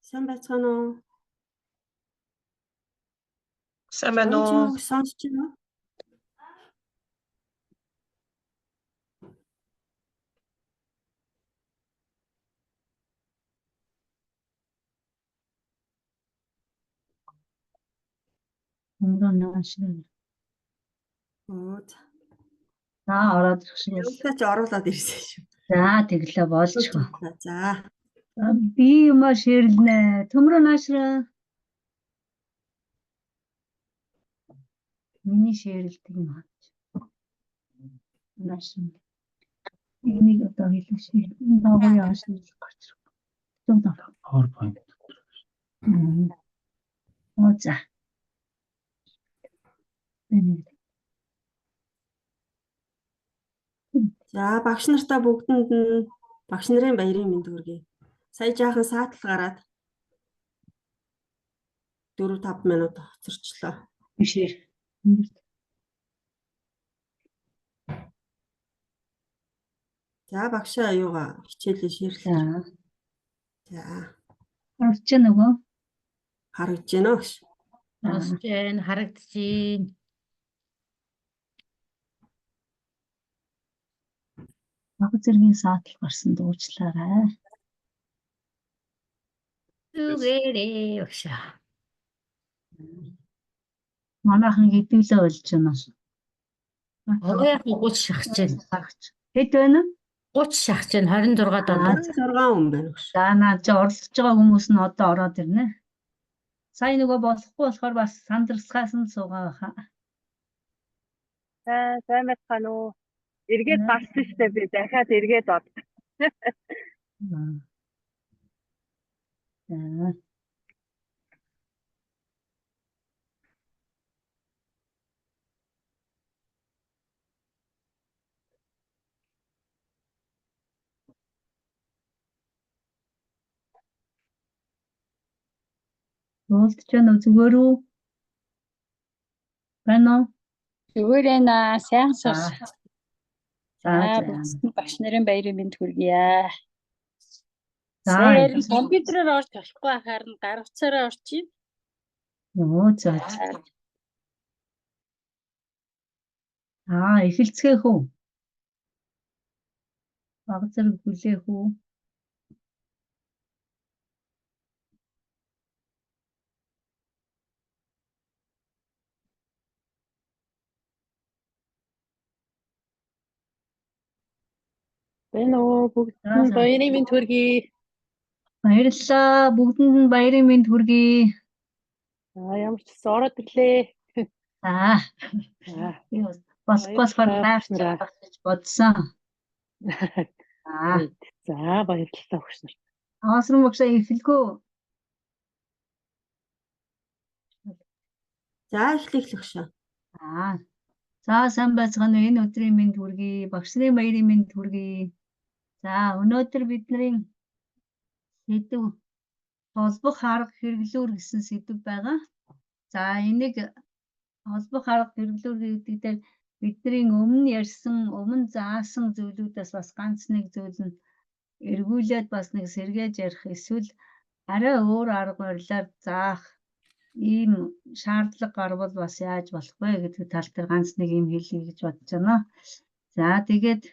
Сайн байцгаана уу? Сайн байна уу? Сонсч байна уу? Өмнө наашраа. Оо за. За ороод ирэх шиг бол. Юутай ч оруулаад ирсэн шүү. За тэглээ болчихоо. За. Би юма ширлэнэ. Төмрөө наашраа. Миний ширэлдэг юм хаач. Наашраа. Энийг одоо хэлэх шиг. Дагуу яаш нэг гарч ирэх. Зөв даа. PowerPoint. Оо за. Энийг За багш нартаа бүгдэнд нь багш нарын баярын мэнд хүргэе. Сая жаахан саатал гараад 4 5 минут хоцорчлоо. бишээр. За багшаа аюуга хичээлээ ширлээ. За. За Харж байна уу? харагдаж байна уу гэж. Сонсож байна, харагдаж байна. Баг зэргийн саатал гарсан дуучлаарай. Зүгээрээ багшаа. Манайхан хэдүүлээ болж байна. Одоо яг 30 шахаж байна. Шахаж. Хэд байна? 30 шахаж байна. 26 7. 26 хүн байна гэж. За наа чи оролцож байгаа хүмүүс нь одоо ороод ирнэ. Сая нөгөө болохгүй болохоор бас сандарсгаас нь суугаа байхаа. За сайн байцгаана уу? Эргээд гарсан шүү дээ би дахиад эргээд од. За. Уулдж байна уу зүгээр үү? Байна уу? Зүгээр байна. Сайн За. сус. За За за. бүгдэнд нь багш нарын баярын мэнд хүргье. За. Сайн компьютероор орж болохгүй харин гар утсаараа орчих. Оо за. Аа эхэлцгээх үү? Баг зэрэг хүлээх үү? Байна уу? Бүгдэнд За, нь баярын мэнд хүргэе. Баярлалаа. Бүгдэнд нь баярын мэнд хүргэе. За ямар ч гэсэн ороод ирлээ. За. За Би бас болохгүй болохоор Баярлалаа, таарч багш нараа. байх гэж бодсон. За. За баярлалаа багш нар. Аваасран багшаа эхэлгүү. За эхлэх л өгшөө. За. За сайн байцгаана уу? Энэ өдрийн мэнд хүргэе. Багш нарын баярын мэнд хүргэе. За өнөөдөр бидний сэдэв холбох арга хэрэглүүр гэсэн сэдэв байгаа. За энийг холбох арга хэрэглүүр гэдэг дээр бидний өмнө ярьсан, өмнө заасан зүйлүүдээс бас ганц нэг зүйл нь эргүүлээд бас нэг сэргээж ярих эсвэл арай өөр арга барилаар заах ийм шаардлага гарвал бас яаж болох вэ гэдэг тал дээр ганц нэг юм хэлье гэж бодож байна. За тэгээд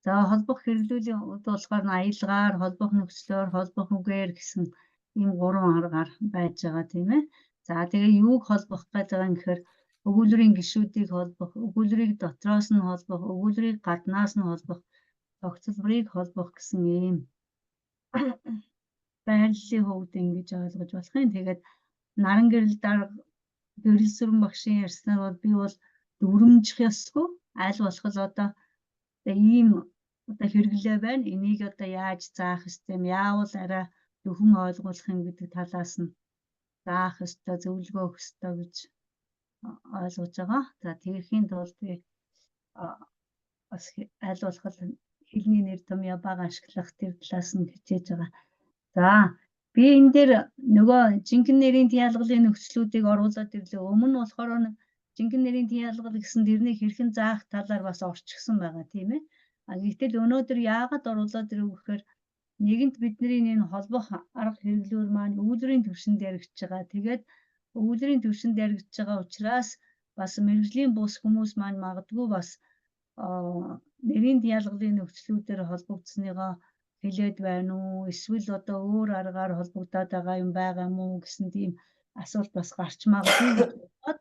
за холбох хэрэглүүлийн хувьд болохоор нь аялгаар, холбох нөхцлөөр, холбох үгээр гэсэн ийм гурван аргаар байж байгаа тийм ээ. За тэгээ юуг холбох гэж байгаа юм гэхээр өгүүлбэрийн гишүүдийг холбох, өгүүлбэрийг дотроос нь холбох, өгүүлбэрийг гаднаас нь холбох, тогтолборыг холбох гэсэн ийм байрлалын хувьд ингэж ойлгож болох юм. Тэгээд наран гэрэл дарга гэрэл сүрэн багшийн ярьснаар бол би бол дүрмжих ёсгүй аль болох л одоо ийм одоо хэрэглээ байна. Энийг одоо яаж заах ёстой юм, яавал арай дөхөн ойлгуулах юм гэдэг талаас нь заах ёстой, зөвлөгөө өгөх ёстой гэж ойлгож байгаа. За тэгэхийн тулд би бас аль болох хэлний нэр томьёо бага ашиглах тэр талаас нь хичээж байгаа. За би энэ дээр нөгөө жинхэнэ нэрийн тяалгалын нөхцлүүдийг оруулаад ирлээ. Өмнө нь болохоор жинхэнэ нэрийн тяалгал гэсэн тэрнийг хэрхэн заах талаар бас орчихсон байгаа тийм ээ. А гэтэл өнөөдөр яагаад оруулаад ирэв гэхээр Нэгэнт бидний энэ холбох арга хэрэглүүр маань өгүүлбэрийн түвшинд яригдж байгаа. Тэгээд өгүүлбэрийн түвшинд яригдж байгаа учраас бас мэргэжлийн бус хүмүүс маань магадгүй бас нэрийн ялгалын нөхцлүүдээр холбогдсоныгоо хэлээд байна уу? Эсвэл одоо өөр аргаар холбогдоод байгаа юм байгаа юм уу гэсэн тийм асуулт бас гарч магадгүй гэж бодоод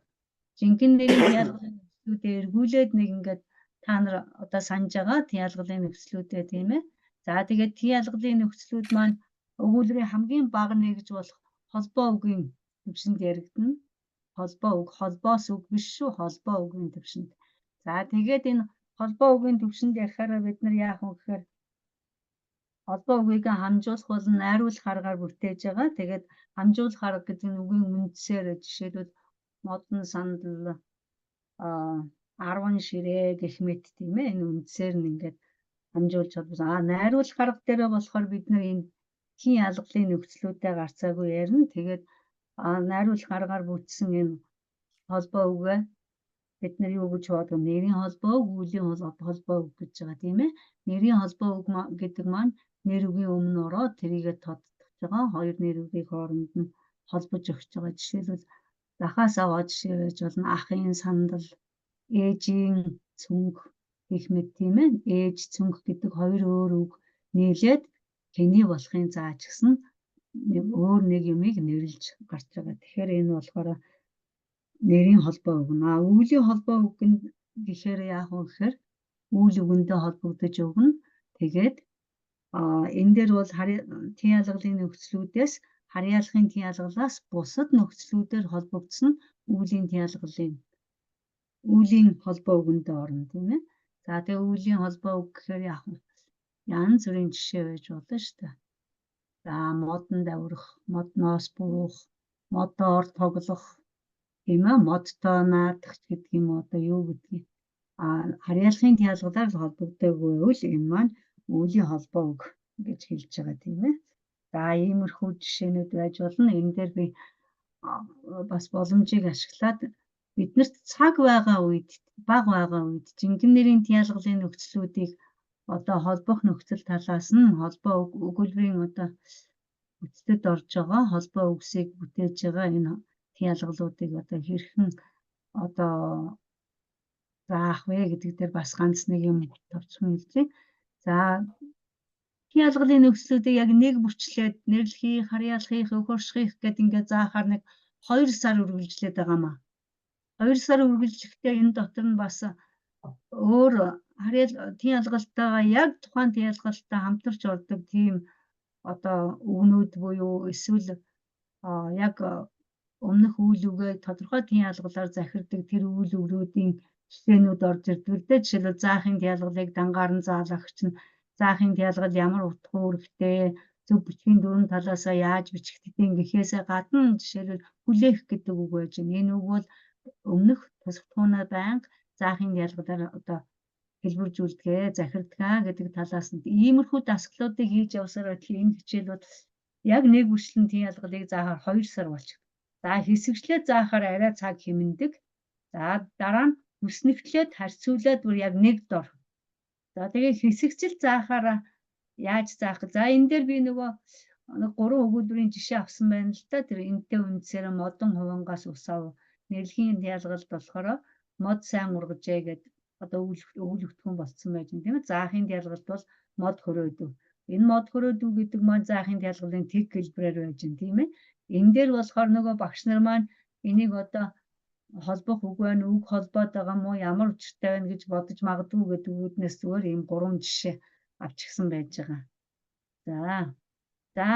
жинхэнэ нэрийн ялгалын нөхцлүүдээ эргүүлээд нэг ингээд та нар одоо санаж байгаа ялгалын нөхцлүүдээ, тийм ээ. За, тэгээд ялгалын нөхцлүүд маань өгүүлбэрийн хамгийн бага нэгж болох холбоо үгийн төвшөнд яригдана. Холбоо үг, холбоос үг биш шүү, холбоо үгийн төвшөнд. За, тэгээд энэ холбоо үгийн төвшөнд ярихаараа бид нар яах вэ гэхээр холбоо үгийг хамжуулах болон найруулах аргаар бүтээж байгаа. Тэгээд хамжуулах арга гэдэг нь үгийн үндсээр, жишээлбэл, модон сандал, 10 ширээ гэх мэт, тийм ээ, энэ үндсээр нь ингээд хамжуулж холбосон. А найруулах арга дээрээ болохоор бид нар энэ хийн ялгалын нөхцлүүдээ гарцаагүй ярина. Тэгээд найруулах аргаар бүтсэн энэ холбоо үгээ бид нар юу гэж боддог? Нэрийн холбоо үг, үлийн холбоо үг гэж байгаа, тийм ээ. Нэрийн холбоо үг гэдэг маань нэр үгийн өмнө ороод тэрийгэ тодтогч байгаа. Хоёр нэр үгийг хооронд нь холбож өгч байгаа. Жишээлбэл, захаас аваа жишээ байж болно. Ахын сандал, ээжийн цүнх гэх мэт, тийм ээ. Ээж, цүнх гэдэг хоёр өөр үг нийлээд хэний болохын зааж гисэн нэг өөр нэг юмыг нэрлж гарч байгаа. Тэгэхээр энэ болохоор нэрийн холбоо үг. А үлийн холбоо үг гэхээр яах вэ гэхээр үйл үгэндээ холбогдож өгнө. Тэгээд энэ дээр бол тийм ялгалын нөхцлүүдээс, харьяалахын тийм ялгалаас бусад нөхцлүүдээр холбогдсон үлийн тийм ялгалын үлийн холбоо үгэндээ орно, тийм ээ. За, тэгээ үлийн холбоо үг гэхээр яах вэ? Янз бүрийн жишээ байж болно шүү дээ. За, модонд авирах, модноос буух, модоор тоглох, тийм ээ, модтой наадах гэдэг юм, одоо юу гэдгийг. А харьяалахын ялгалаар холбогдоогүй байвал энэ маань үлийн холбоо үг гэж хэлж байгаа, тийм ээ. За, иймэрхүү жишээнүүд байж болно. Энэ дээр би бас боломжийг ашиглаад биднэрт цаг байгаа үед, бага байгаа үед жинхэнэ нэрийн ялгалын нөхцлүүдийг одоо холбох нөхцөл талаас нь холбоо өгүүлбэрийн одоо бүтцэд орж байгаа холбоо үгсийг бүтээж байгаа энэ ялгалуудыг одоо хэрхэн одоо заах вэ гэдэг дээр бас ганц нэг юм товчхон хэлж. За, ялгалын нөхцлүүдийг яг нэг бүрчлээд нэрлэхийг, харьяалахыг, өхөршихийг гэдэг ингээд заахаар нэг 2 сар үргэлжлээд байгаа маа. 2 сар үргэлжлэхдээ энэ дотор нь бас өөр харьяал тийм ялгалтайгаа яг тухайн тийм ялгалттай хамтарч ордог тийм одоо үгнүүд буюу эсвэл яг өмнөх үйл үгээ тодорхой тийм ялгалаар захирдаг тэр үйл үгнүүдийн жишээнүүд орж ирдэг л дээ. Жишээлбэл, заахын ялгалыг дангаар нь заалах чинь заахын ялгал ямар утга үүрэгтэй, зөв бичгийн дөрвөн талаасаа яаж бичигддэг гэхээсээ гадна жишээлбэл хүлээх гэдэг үг байж байна. Энэ үг бол өмнөх тусгатгуунаа байнга заахын ялгалаар одоо хэлбэржүүлдэг, захирдгаа гэдэг талаас нь иймэрхүү дасгалуудыг хийж явсараа тэгэхээр энэ хичээл бол яг нэг бүшлэн тийм ялгалыг заахаар 2 сар болчих. За, хэсэгчлээ заахаар арай цаг хэмнэдэг. За, дараа нь хүснэгтлээд харьцуулаад бүр яг нэг дор. За, тэгээ хэсэгчл заахаараа яаж заах. За, энэ дээр би нөгөө нэг гурван өгүүлбэрийн жишээ авсан байна л да. Тэр энтэй үндсээр модон хувангаас усав нэрлэхийн ялгалд болохоор мод сайн ургажээ гэд одоо өгүүлэгдэхүүн болцсон байж байна, тийм ээ. Заахын ялгалд бол мод хөрөөдөв. Энэ мод хөрөөдөв гэдэг маань заахын ялгалын тэг хэлбэрээр байж байна, тийм ээ. Энэ дээр болохоор нөгөө багш нар маань энийг одоо холбох үг байна, үг холбоод байгаа мó, ямар учиртай байна гэж бодож магадгүй гэдэг үүднээс зүгээр ийм гурван жишээ авчихсан байж байгаа. За. За.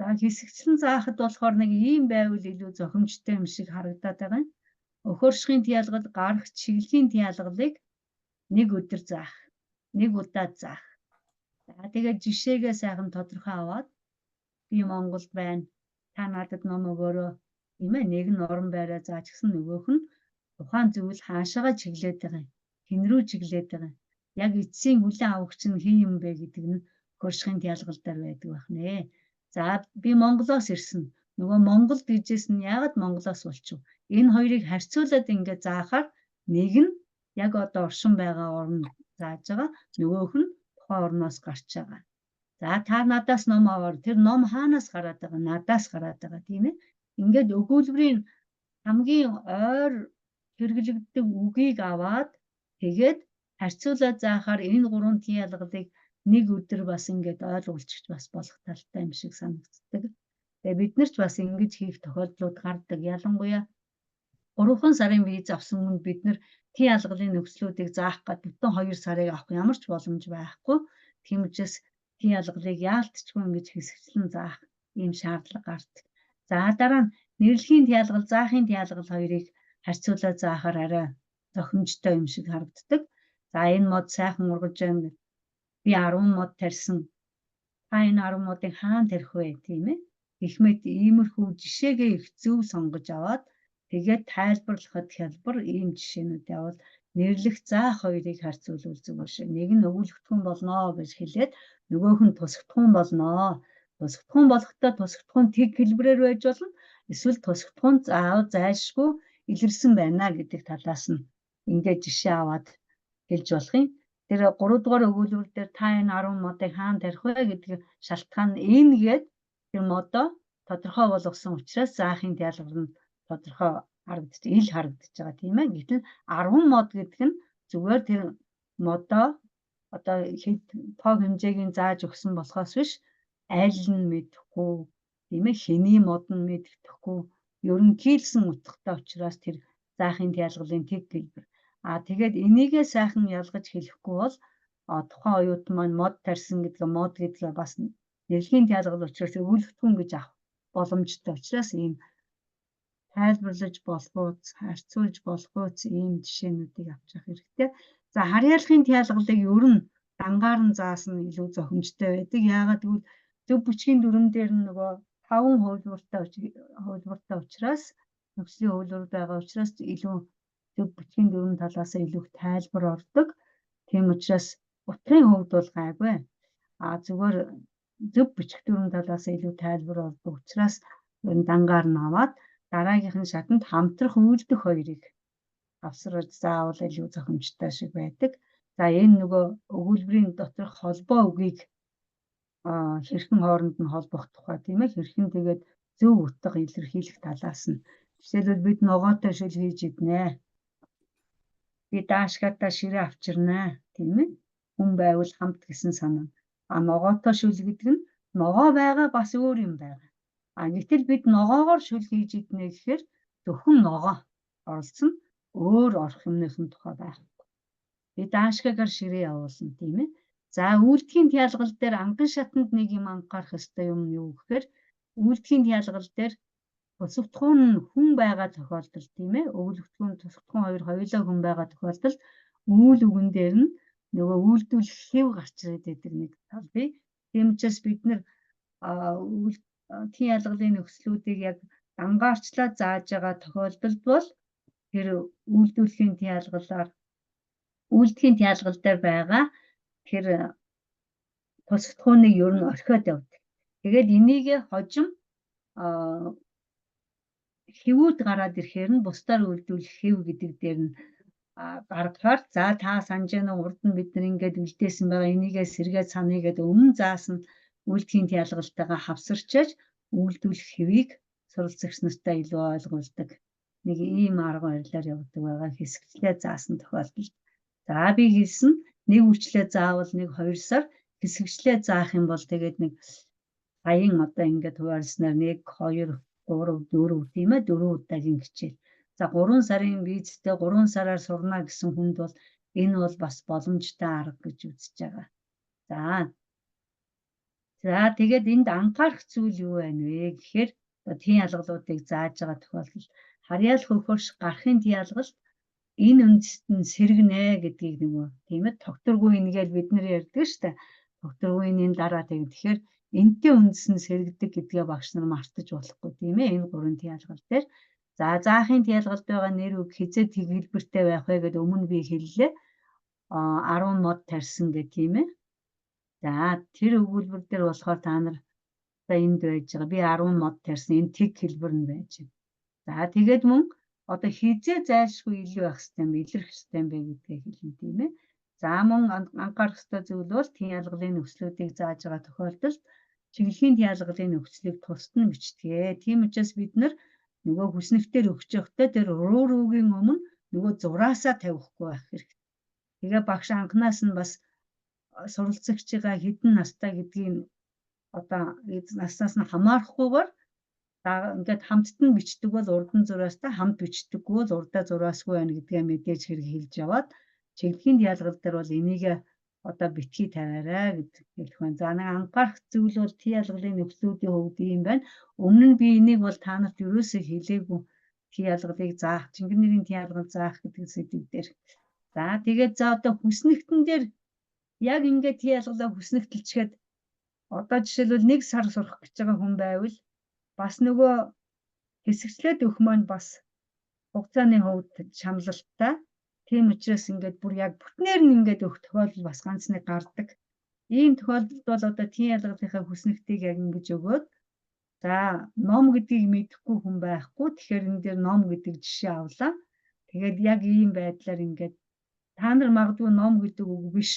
За, хэсэгчлэн заахад болохоор нэг ийм байвал илүү зохимжтой юм шиг харагдаад байгаа юм. Өхөршхийн ялгал, гарах чиглэлийн ялгалыг нэг өдөр заах, нэг удаа заах. За, тэгээд жишээгээ сайхан тодорхой аваад би Монголд байна. Та надад ном өгөөрөө, тийм ээ, нэг нь орон байраа зааж гисэн, нөгөөх нь тухайн зүйл хаашаага чиглээд байгаа юм. Хэн рүү чиглээд байгаа юм. Яг эцсийн хүлээн авахч нь хэн юм бэ гэдэг нь хөршхийн ялгал дээр байдаг байх нэ. За, би Монголоос ирсэн. Нөгөө Монголд гэжсэн нь яагаад Монголоос болчих вэ? Энэ хоёрыг харьцуулаад ингээд заахаар нэг нь яг одоо оршин байгаа орн зааж байгаа. Нөгөөх нь тухайн орноос гарч байгаа. За та надаас ном аваар, тэр ном хаанаас гараад байгаа? Надаас гараад байгаа, тийм ээ. Ингээд өгүүлбэрийн хамгийн ойр хэрэглэгддэг үгийг аваад тэгээд харьцуулаад заахаар энэ гурван тийн ялгалыг нэг өдөр бас ингээд ойлгуулчих бас болох талтай юм шиг санагддаг. Тэгээ бид нар ч бас ингэж хийх тохиолдлууд гардаг. Ялангуяа 3 сарын виз авсан хүнд бид нар тийн ялгалын нөхцлүүдийг заах гээд бүтэн 2 сарыг авах ямар ч боломж байхгүй. Тийм учраас тийн ялгалыг яалтчгүй ингэж хэсэгчлэн заах ийм шаардлага гардаг. За дараа нь нэрлэхийн ялгал, заахын ялгал хоёрыг харьцуулаад заахаар арай зохимжтой юм шиг харагддаг. За энэ мод сайхан ургаж байна. Би 10 мод тарьсан. Та энэ 10 модыг хаана тарих вэ, тийм ээ? Гэх мэт иймэрхүү жишээгээ их зөв сонгож аваад тэгээд тайлбарлахад хялбар ийм жишээнүүд явал нэрлэх заах хоёрыг харьцуулбал зүгээр шиг. Нэг нь өгүүлэгдэхүүн болно гэж хэлээд нөгөөх нь тусагдахуун болно. Тусагдахуун болохдоо тусагдахуун тэг хэлбэрээр байж болно. Эсвэл тусагдахуун заавал зайлшгүй илэрсэн байна гэдэг талаас нь ингээд жишээ аваад хэлж болох юм. Тэр 3 дугаар өгүүлбэр дээр та энэ 10 модыг хаана тарих вэ гэдэг шалтгаан энэ гээд тэр модоо тодорхой болгосон учраас заахын ялгар нь тодорхой харагдаж, ил харагдаж байгаа, тийм ээ. Гэтэл 10 мод гэдэг нь зүгээр тэр модоо одоо хэд тоо хэмжээг нь зааж өгсөн болохоос биш, аль нь мэдэхгүй, тийм ээ, хэний мод нь мэддэхгүй, ерөнхийлсөн утгатай учраас тэр заахын ялгалын тэг хэлбэр. А тэгээд энийгээ сайхан ялгаж хэлэхгүй бол тухайн оюутан маань мод тарьсан гэдгээ, мод гэдгээ бас нэрлэгийн ялгал учраас өгүүлэгдэхүүн гэж авах боломжтой учраас ийм тайлбарлаж болох уу, харьцуулж болох уу ийм жишээнүүдийг авч явах хэрэгтэй. За харьяалахын ялгалыг ер нь дангаар нь заасан илүү зохимжтой байдаг. Яагаад гэвэл зөв бичгийн дүрэм дээр нь нөгөө 5 хувилбартай учраас, нөхцөлийн хувилбар байгаа учраас илүү зөв бичгийн дүрэм талаас илүү тайлбар ордог. Тийм учраас утгын хувьд бол гайгүй. А зүгээр зөв бичих дүрэм талаас илүү тайлбар ордог учраас ер нь дангаар нь аваад дараагийнх нь шатанд хамтрах үйлдэх хоёрыг авсраж заавал илүү зохимжтой шиг байдаг. За энэ нөгөө өгүүлбэрийн доторх холбоо үгийг хэрхэн хооронд нь холбох тухай, тийм ээ, хэрхэн тэгээд зөв утга илэрхийлэх талаас нь. Жишээлбэл бид ногоотой шил хийж иднэ. Би даашгаатаа ширээ авчирнаа, тийм ээ. Хүн байвал хамт гэсэн санаа. А ногоотой шүл гэдэг нь ногоо байгаа, бас өөр юм байгаа. А гэтэл бид ногоогоор шүл хийж иднэ гэхээр зөвхөн ногоо оролцсон, өөр орох юмныхын тухай байхгүй. Би даашгаагаар ширээ явуулна, тийм ээ. За үйлдэхийн ялгал дээр анган шатанд нэг юм анхаарах ёстой юм юу гэхээр үйлдэхийн ялгал дээр тусагдахуун нь хүн байгаа тохиолдолд, тийм ээ, өгүүлэгдэхүүн тусагдахуун хоёр хоёулаа хүн байгаа тохиолдолд үйл үгэн дээр нь нөгөө үйлдвэрлэх хэв гарч ирээд байдаг нэг тал бий. Тийм учраас бид нар тийн ялгалын нөхцлүүдийг яг дангаарчлаа зааж байгаа тохиолдолд бол тэр үйлдвэрлэлийн тийн ялгалаар үйлдэхийн ялгал дээр байгаа тэр тусагдахууныг ер нь орхиод явдаг. Тэгээд энийг хожим хэвүүд гараад ирэхээр нь бусдаар үйлдвэрлэх хэв гэдэг дээр нь гаргахаар за та санаж байна уу, урд нь бид нар ингээд үлдээсэн байгаа, энийгээ сэргээд саная гэдэг өмнө заасан үйлдэхийн ялгалтайгаа хавсарчаж үйлдвэрлэх хэвийг суралцагч нартай илүү ойлгуулдаг. Нэг ийм арга барилаар явдаг байгаа хэсэгчлээ заасан тохиолдолд. За би хэлсэн нэг үрчлээ заавал нэг 2 сар хэсэгчлээ заах юм бол тэгээд нэг саяын одоо ингээд хуваалснаар 1 2 3 4, тийм ээ, 4 удаагийн хичээл. За 3 сарын визтэй 3 сараар сурна гэсэн хүнд бол энэ бол бас боломжтой арга гэж үзэж байгаа. За тэгээд энд анхаарах зүйл юу байна вэ гэхээр тийм ялгалуудыг зааж байгаа тохиолдолд харьяалах хөхөрш гарахын ялгалт энэ үндэст нь сэргэнэ гэдгийг нөгөө, тийм ээ, тогтворгүй ингээл бид нэр ярьдаг шүү дээ. Тогтворгүй энэ дараа тэг. Тэгэхээр энэтэй үндэс нь сэргэдэг гэдгээ багш нар мартаж болохгүй, тийм ээ, энэ гурван ялгал дээр. За заахын ялгалд байгаа нэр үг хизээ тэг хэлбэртэй байх вэ гэдээ өмнө би хэллээ. 10 мод тарьсан гэх, тийм ээ. За тэр өгүүлбэр дээр болохоор та нар одоо энд байж байгаа. Би 10 мод тарьсан, энэ тэг хэлбэр нь байж байна. За тэгээд мөн одоо хизээ зайлшгүй илүү байх хэрэгтэй юм, илэрх хэрэгтэй юм бэ гэдгээ хэлнэ, тийм ээ. За мөн анхаарах ёстой зүйл бол тийн ялгалын нөхцлүүдийг зааж байгаа тохиолдолд чиглэлийн тийн ялгалын нөхцөлийг тусад нь бичдэг. Тийм учраас бид нар нөгөө хүснэгтээр өгч явахдаа тэр руу рүүгийн өмнө нөгөө зураасаа тавихгүй байх хэрэгтэй. Тэгээ багш анханаас нь бас суралцагчгаа хэдэн настай гэдгийг одоо наснаас нь хамаарахгүйгээр ингээд хамтд нь бичдэг бол урд нь зураастай, хамт бичдэггүй бол урдаа зураасгүй байна гэдгээ мэдээж хэрэг хэлж яваад чиглэлийн ялгал дээр бол энийг одоо битгий тавиарай гэж хэлэх байна. За нэг анхаарах зүйл бол тий ялгалын нөхцлүүдийн хувьд ийм байна. Өмнө нь би энийг бол та нарт ерөөсөө хэлээгүй, тий ялгалыг заах, Чингэр нэрийн тий ялгал заах гэдэг сэдв дээр. За тэгээд за одоо хүснэгтэн дээр яг ингээд тий ялгалаа хүснэгтэлчихэд одоо жишээлбэл 1 сар сурах гэж байгаа хүн байвал бас нөгөө хэсэгчлээд өгөх маань бас хугацааны хувьд шамлалтай. Тийм учраас ингээд бүр яг бүтнээр нь ингээд өгөх тохиолдол бас ганц нэг гардаг. Ийм тохиолдолд бол одоо тийм ялгалынхаа хүснэгтийг яг ингэж өгөөд, за ном гэдгийг мэдэхгүй хүн байхгүй. Тэгэхээр энэ дээр ном гэдэг жишээ авлаа. Тэгээд яг ийм байдлаар ингээд та нар магадгүй ном гэдэг үг биш,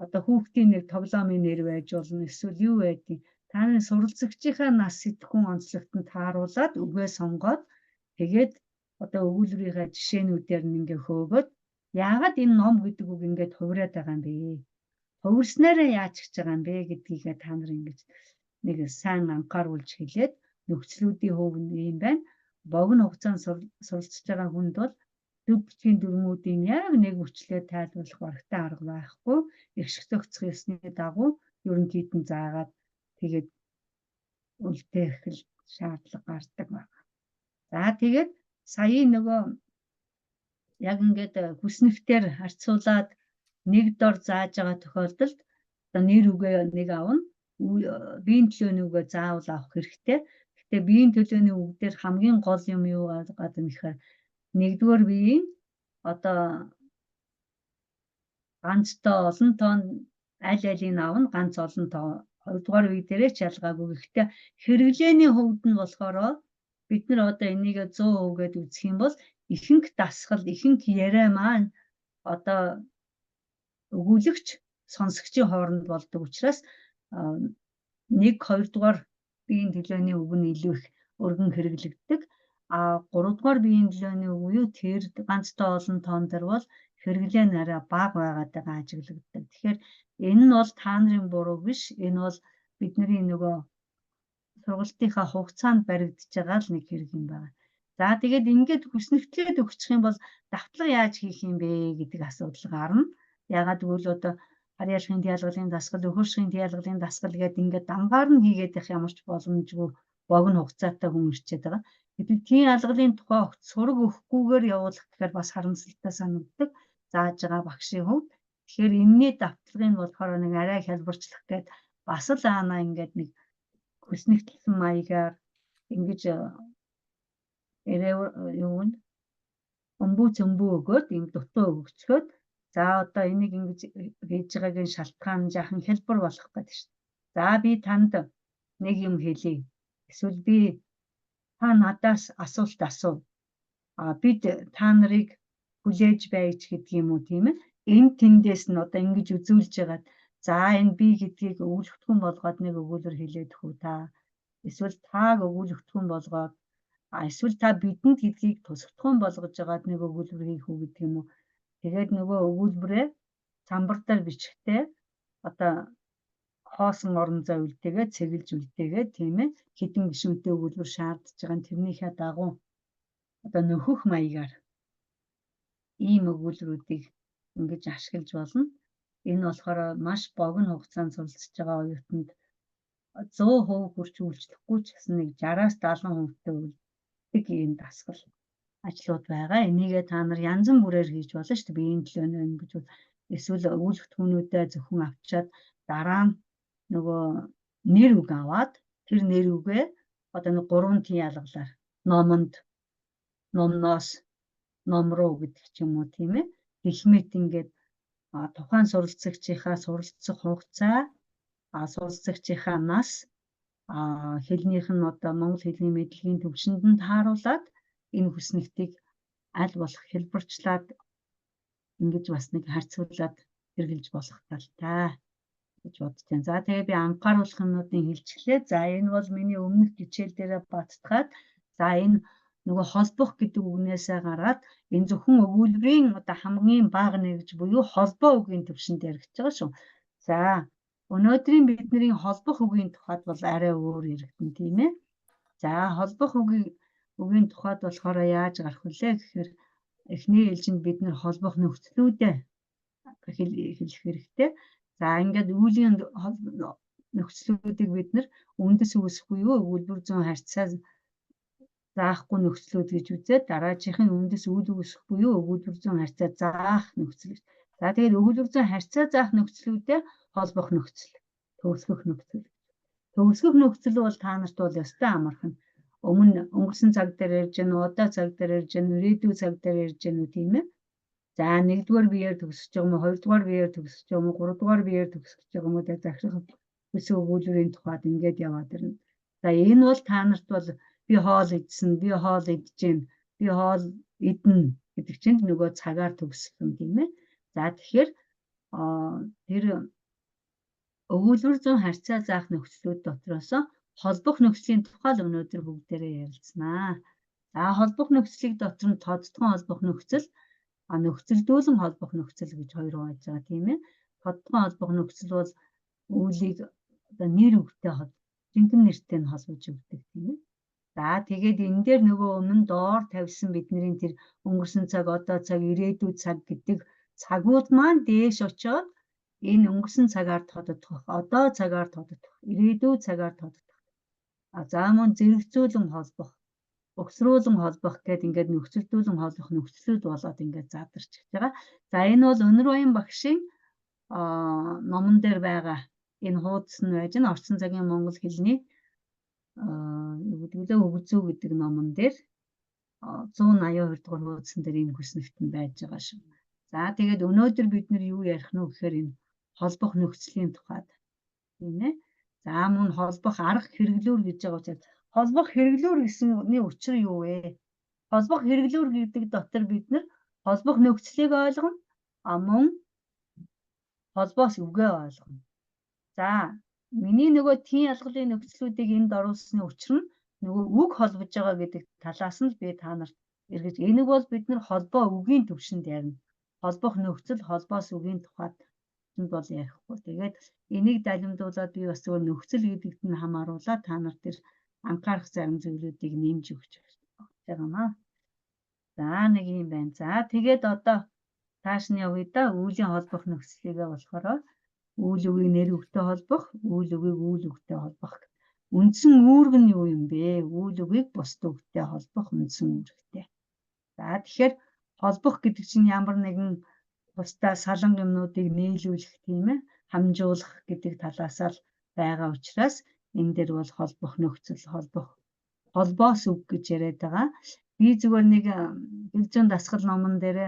одоо хүүхдийн нэг тоглоомын нэр байж болно, эсвэл юу байдгийг та нарын суралцагчийнхаа нас сэтгхүүн онцлогт нь тааруулаад үгээ сонгоод, тэгээд одоо өгүүлбэрийнхаа жишээнүүдээр нь ингээ хөөгөөд, яагаад энэ ном гэдэг үг ингээд хувраад байгаа юм бэ? Хувирснараа яаж гэж байгаа юм бэ гэдгийг та нар ингэж нэг сайн анхааруулж хэлээд, нөхцлүүдийн хувь нь ийм байна. Богино хугацаанд суралцж байгаа хүнд бол зөв бичгийн дүрмүүдийн яг нэг хүчлээ тайлбарлах барагтай арга байхгүй. Их шиг зохицох ёсны дагуу ерөнхийд нь заагаад тэгээд үлдээх л шаардлага гардаг байна. За тэгээд саяын нөгөө яг ингээд хүснэгтээр харьцуулаад нэг дор зааж байгаа тохиолдолд одоо нэр үгээ нэг авна. Биеийн төлөөний үгээ заавал авах хэрэгтэй. Гэхдээ биеийн төлөөний үг дээр хамгийн гол юм юу гэдэг юм гэхээр нэгдүгээр биеийн одоо ганцтой олон тоон аль алийг авна, ганц олон тоо хоёрдугаар үе дээрээ ч ялгаагүй. Гэхдээ хэрэглээний хувьд нь болохоор бид нар одоо энийг 100% гээд үзэх юм бол ихэнх дасгал, ихэнх яриа маань одоо өгүүлэгч сонсогчийн хооронд болдог учраас 1 2 дугаар биеийн төлөөний үг нь илүү их өргөн хэрэглэгддэг. А 3 дугаар биеийн төлөөний үг буюу тэр ганцтай олон тоон дээр бол хэрэглээ нь арай бага байгаад байгаа ажиглагддаг. Тэгэхээр энэ нь бол та нарын буруу биш. Энэ бол бидний нөгөө сургалтынхаа хугацаанд баригдаж байгаа л нэг хэрэг юм байна. За тэгээд ингээд хүснэгтлээд өгчих юм бол давтлага яаж хийх юм бэ гэдэг асуудал гарна. Яагаад гэвэл одоо хар ялахын ялгалын дасгал, өхөршгийн ялгалын дасгал гэдэг ингээд дангаар нь хийгээд явах ямар ч боломжгүй, богино хугацаатай хүн ирчээд байгаа. Гэтэл тийм ялгалын тухай огт сураг өгөхгүйгээр явуулах гэхээр бас харамсалтай санагддаг зааж байгаа багшийн хувьд. Тэгэхээр энэний давтлагыг болохоор нэг арай хялбарчлах гээд бас л аана ингээд нэг хүснэгтлсэн маягаар ингэж юу нь өмбүү цөмбүү өгөөд, ингэ дутуу өгчхөөд, за одоо энийг ингэж хийж байгаагийн шалтгаан жаахан хялбар болох гэдэг шүү дээ. За би танд нэг юм хэлье. Эсвэл би та надаас асуулт асуу. А бид та нарыг хүлээж байж гэдэг юм уу, тийм ээ. Энэ тэндээс нь одоо ингэж үзүүлж ягаад, за энэ би гэдгийг өгүүлэгдэхүүн болгоод нэг өгүүлбэр хэлээд хүү та. Эсвэл тааг өгүүлэгдэхүүн болгоод, а эсвэл та бидэнд гэдгийг тусагдахуун болгож байгаад нэг өгүүлбэр хийх үү гэдэг юм уу. Тэгээд нөгөө өгүүлбэрээ самбар дээр бичихтэй одоо хоосон орон зай үлдээгээ, цэглэж үлдээгээ, тийм ээ, хэдэн гишүүнтэй өгүүлбэр шаардж байгаа нь тэрнийхээ дагуу одоо нөхөх маягаар ийм өгүүлбэрүүдийг ингэж ашиглаж болно. Энэ болохоор маш богино хугацаанд суралцж байгаа оюутанд 100% хүрч үйлчлэхгүй ч гэсэн нэг 60-аас 70% үлддэг ийм дасгал ажлууд байгаа. Энийгээ та нар янз бүрээр хийж болно шүү дээ. Биеийн төлөөнөө ингэж эсвэл өгүүлэгдэхүүнүүдээ зөвхөн авчиад, дараа нь нөгөө нэр үг аваад, тэр нэр үгээ одоо нэг гурван тийм ялгалаар номонд, номноос, ном руу гэдэг ч юм уу, тийм ээ. Гэх мэт ингээд тухайн суралцагчийнхаа суралцах хугацаа, суралцагчийнхаа нас, хэлнийх нь одоо монгол хэлний мэдлэгийн түвшинд нь тааруулаад энэ хүснэгтийг аль болох хэлбэрчлээд ингэж бас нэг харьцуулаад хэрэглэж хэрэгжилж болох талтай гэж бодож байна. За тэгээ би анхааруулах юмнуудыг хэлчихлээ. За энэ бол миний өмнөх хичээл дээрээ баттгаад за энэ нөгөө холбох гэдэг үгнээсээ гараад энэ зөвхөн өгүүлбэрийн одоо хамгийн бага нэгж буюу холбоо үгийн төвшөнд яригдж байгаа шүү. За өнөөдрийн бидний холбох үгийн тухайд бол арай өөр яригдана, тийм ээ. За холбох үгийн тухайд болохоор яаж гарах вүлээ гэхээр эхний ээлжинд бид нэр холбох нөхцлүүдээ хэлэх хэрэгтэй. За ингээд үүлийн нөхцлүүдийг бид нар үндэс үүсэх буюу өгүүлбэр зүйн харьцаа заахгүй нөхцлүүд гэж үзээд дараачихын үндэс үйл үүсэх буюу өгүүлбэр зүйн харьцаа заах нөхцөл. За тэгээд өгүүлбэр зүйн харьцаа заах нөхцлүүдээ холбох нөхцөл, төгсгөх нөхцөл. Төгсгөх нөхцөл бол та нарт бол ёстой амархан. Өмнө өнгөрсөн цаг дээр ярьж гэнэ үү, одоо цаг дээр ярьж гэнэ үү, ирээдүйн цаг дээр ярьж гэнэ үү, тийм ээ. За нэгдүгээр биеэр төгсөж байгаа юм уу, хоёрдугаар биеэр төгсөж байгаа юм уу, гуравдугаар биеэр төгсөж байгаа юм уу, тэгээ захирах үсэг өгүүлбэрийн тухайд ингээд яваад ирнэ. За энэ бол та нарт бол би хоол идсэн, би хоол идэж гин, би хоол идэнэ гэдэг чинь нөгөө цагаар төгсөх юм, тийм ээ. За тэгэхээр тэр өгүүлбэр зүйн харьцаа заах нөхцлүүд дотроос холбох нөхцөлийн тухай л өнөөдөр бүгдээрээ ярилцсанаа. За холбох нөхцөлийг дотор нь тодтгон холбох нөхцөл, нөхцөлдүүлэн холбох нөхцөл гэж хоёр байж байгаа, тийм ээ. Тодтгон холбох нөхцөл бол үүлийг одоо нэр үгтэй жинхэнэ нэртэй нь холбож өгдөг, тийм ээ. За тэгээд энэ дээр нөгөө өмнө доор тавьсан бидний тэр өнгөрсөн цаг, одоо цаг, ирээдүйн цаг гэдэг цагууд маань дээш очиод энэ өнгөрсөн цагаар тоддох, одоо цагаар тоддох, ирээдүйн цагаар тоддох. За мөн зэрэгцүүлэн холбох, угсруулан холбох гэд ингээд нөхцөлдүүлэн холбох нөхцлүүд болоод ингээд задарч байгаа. За энэ бол Өнөрбаян багшийн номон дээр байгаа энэ хуудас нь байж нь орчин цагийн монгол хэлний юу гэдэг лээ өгзөө гэдэг номон дээр 182 дугаар хуудсан дээр энэ хүснэгт нь байж байгаа шүү. За тэгээд өнөөдөр бид нар юу ярих нь вэ гэхээр энэ холбох нөхцөлийн тухайд, тийм ээ. За мөн холбох арга хэрэглүүр гэж байгаа учраас холбох хэрэглүүр гэсний учир юу вэ? Холбох хэрэглүүр гэдэг дотор бид нар холбох нөхцөлийг ойлгоно, а мөн холбоос үгээ ойлгоно. За миний нөгөө тийм ялгалын нөхцлүүдийг энд оруулсны учир нь нөгөө үг холбож байгаа гэдэг талаас нь би та нарт эргэж энийг бол бид нар холбоо үгийн төвшөнд ярина. Холбох нөхцөл, холбоос үгийн тухайд бол ярихгүй. Тэгээд энийг далимдуулаад би бас зөвхөн нөхцөл гэдэгт нь хамааруулаад та нар тэр анхаарах зарим зүйлүүдийг нэмж өгч байгаа юм аа. За нэг юм байна. За тэгээд одоо цааш нь явъя да. Үүлийн холбох нөхцөлийгээ болохоор үйл үгийг нэр үгтэй холбох, үйл үгийг үйл үгтэй холбох. Үндсэн үүрэг нь юу юм бэ? Үйл үгийг бусд үгтэй холбох үндсэн үүрэгтэй. За тэгэхээр холбох гэдэг чинь ямар нэгэн бусдаа салан юмнуудыг нийлүүлэх, тийм ээ, хамжуулах гэдэг талаасаа л байгаа учраас энэ дээр бол холбох нөхцөл, холбох холбоос үг гэж яриад байгаа. Би зүгээр нэг Бэлзүүн дасгал номон дээр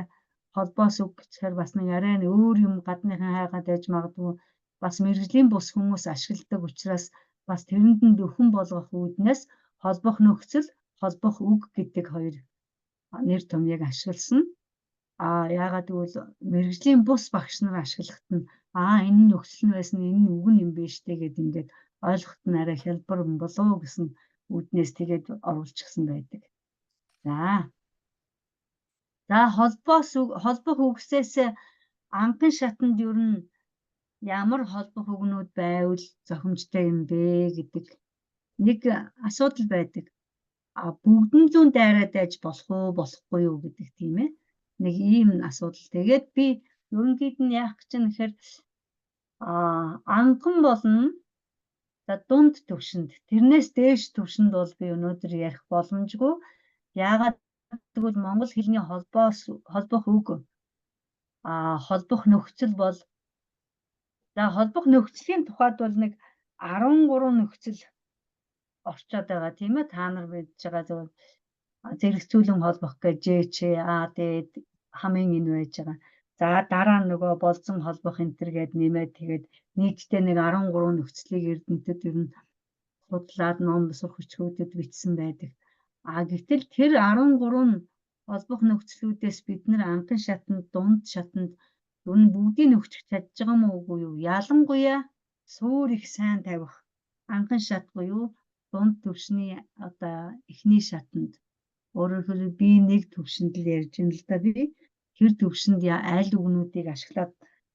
холбоос үг гэхээр бас нэг арай өөр юм гадныхан хайгаад байж магадгүй, бас мэргэжлийн бус хүмүүс ашигладаг учраас бас тэрэнд нь дөхөн болгох үүднээс холбох нөхцөл, холбох үг гэдэг хоёр нэр томьёог ашигласан. А яагаад гэвэл мэргэжлийн бус багш нар ашиглахад нь энэ нөхцөл нь байсан, энэ нь үг нь юм биш үү гэд ингээд ойлгоход нь арай хялбар болов уу гэсэн үүднээс тэгээд оруулчихсан байдаг. За. За холбоос холбох үгсээс анхан шатанд ер нь ямар холбох үгнүүд байвал зохимжтой юм бэ гэдэг нэг асуудал байдаг. А бүгдэн зүүн дайраад байж болох уу, болохгүй юу гэдэг, тийм ээ. Нэг ийм асуудал. Тэгээд би ерөнхийд нь яах гэж байна гэхээр анхан болно. За дунд төвшөнд, тэрнээс дээш төвшөнд бол би өнөөдөр ярих боломжгүй. Яагаад гэвэл монгол хэлний холбоос холбох үг холбох нөхцөл бол за холбох нөхцөлийн тухайд бол нэг 13 нөхцөл орчоод байгаа, тийм ээ. Та нар мэдж байгаа зөв зэрэгцүүлэн холбох гэж Ж, Ч, А, Д хамгийн энэ байж байгаа. За дараа нь нөгөө болзон холбох энэ төр гээд нэмээд тэгээд нийтдээ нэг 13 нөхцөлийг эрдэмтэд ер нь судлаад ном сурах хүчгүүдэд бичсэн байдаг. А гэтэл тэр 13 холбох нөхцлүүдээс бид нэр анхан шатанд, дунд шатанд Юу нь бүгдийг нөхчих чадж байгаа мó үгүй юу? Ялангуяа суур их сайн тавих анхан шат буюу дунд түвшний одоо эхний шатанд, өөрөөр хэлбэл, би нэг түвшинд л ярьж байна л да. Би тэр түвшинд аль үгнүүдийг ашиглаад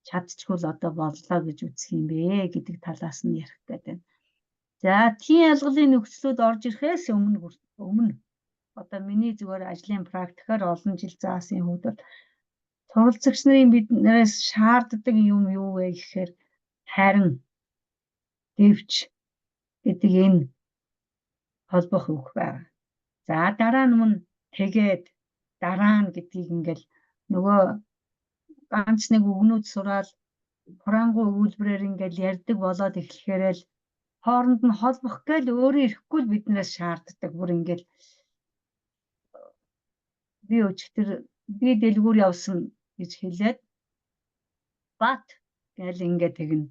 чадчихвал одоо боллоо гэж үзэх юм бэ гэдэг талаас нь ярих гэдэг байна. За, тийм ялгалын нөхцлүүд орж ирэхээс өмнө одоо миний зүгээр ажлын практикаар олон жил заасан хувьд бол суралцагч нарын биднээс шаарддаг юм юу вэ гэхээр харин, гэвч гэдэг энэ холбох үг байна. За, дараа нь мөн тэгээд, дараа нь гэдгийг ингээл нөгөө ганц нэг үгнүүд сураал хурангуй өгүүлбэрээр ингээл ярьдаг болоод эхлэхээрээ л хооронд нь холбох гээл өөрөө ирэхгүй л биднээс шаарддаг. Бүр ингээл би өчигдөр би дэлгүүр явсан гэж хэлээд but гээл ингээд тэгнэ.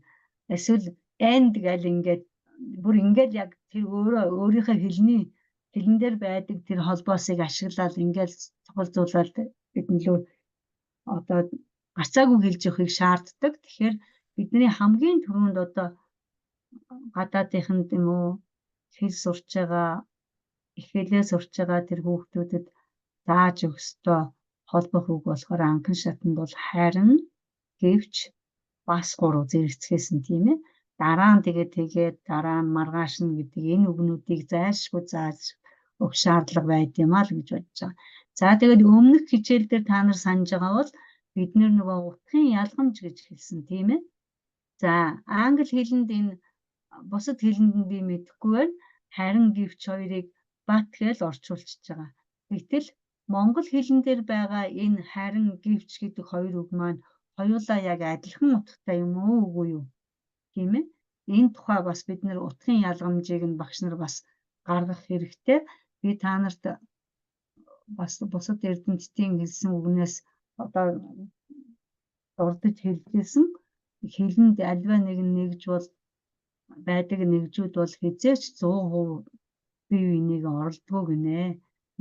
Эсвэл and гээл ингээд бүр ингээд яг тэр өөрөө өөрийнхөө хэлний хэлэн дээр байдаг тэр холбоосыг ашиглаад ингээд цохолзуулаад бидний лөө одоо гарцаагүй хэлж явахыг шаарддаг. Тэгэхээр бидний хамгийн түрүүнд одоо гадаадынханд юм уу, хэл сурч байгаа, их хэлээ сурч байгаа тэр хүүхдүүдэд зааж өгөх ёстой холбох үг болохоор анхан шатанд бол харин, гэвч, бас гурав зэрэгцгээсэн, тийм ээ. Дараа нь тэгээд, тэгээд дараа нь, маргааш нь гэдэг энэ үгнүүдийг зайлшгүй зааж өгөх шаардлага байд юм аа л гэж бодож байгаа. За, тэгээд өмнөх хичээл дээр та нар санаж байгаа бол бид нөгөө утгын ялгамж гэж хэлсэн, тийм ээ. За, англи хэлэнд, энэ бусад хэлэнд нь би мэдэхгүй байна. Харин, гэвч хоёрыг but гэж орчуулчихж байгаа. Гэвтэл монгол хэлэн дээр байгаа энэ харин, гэвч гэдэг хоёр үг маань хоёулаа яг адилхан утгатай юм уу, үгүй юу? Тийм ээ. Энэ тухай бас бид нэр утгын ялгамжийг нь багш нар бас гаргах хэрэгтэй. Би та нарт бас бусад эрдэмтдийн хэлсэн үгнээс одоо дурдж хэлжсэн. Хэлэнд аливаа нэгэн нэгж бол байдаг нэгжүүд бол хэзээ ч 100% бие биенийг оролдгоо гинэ.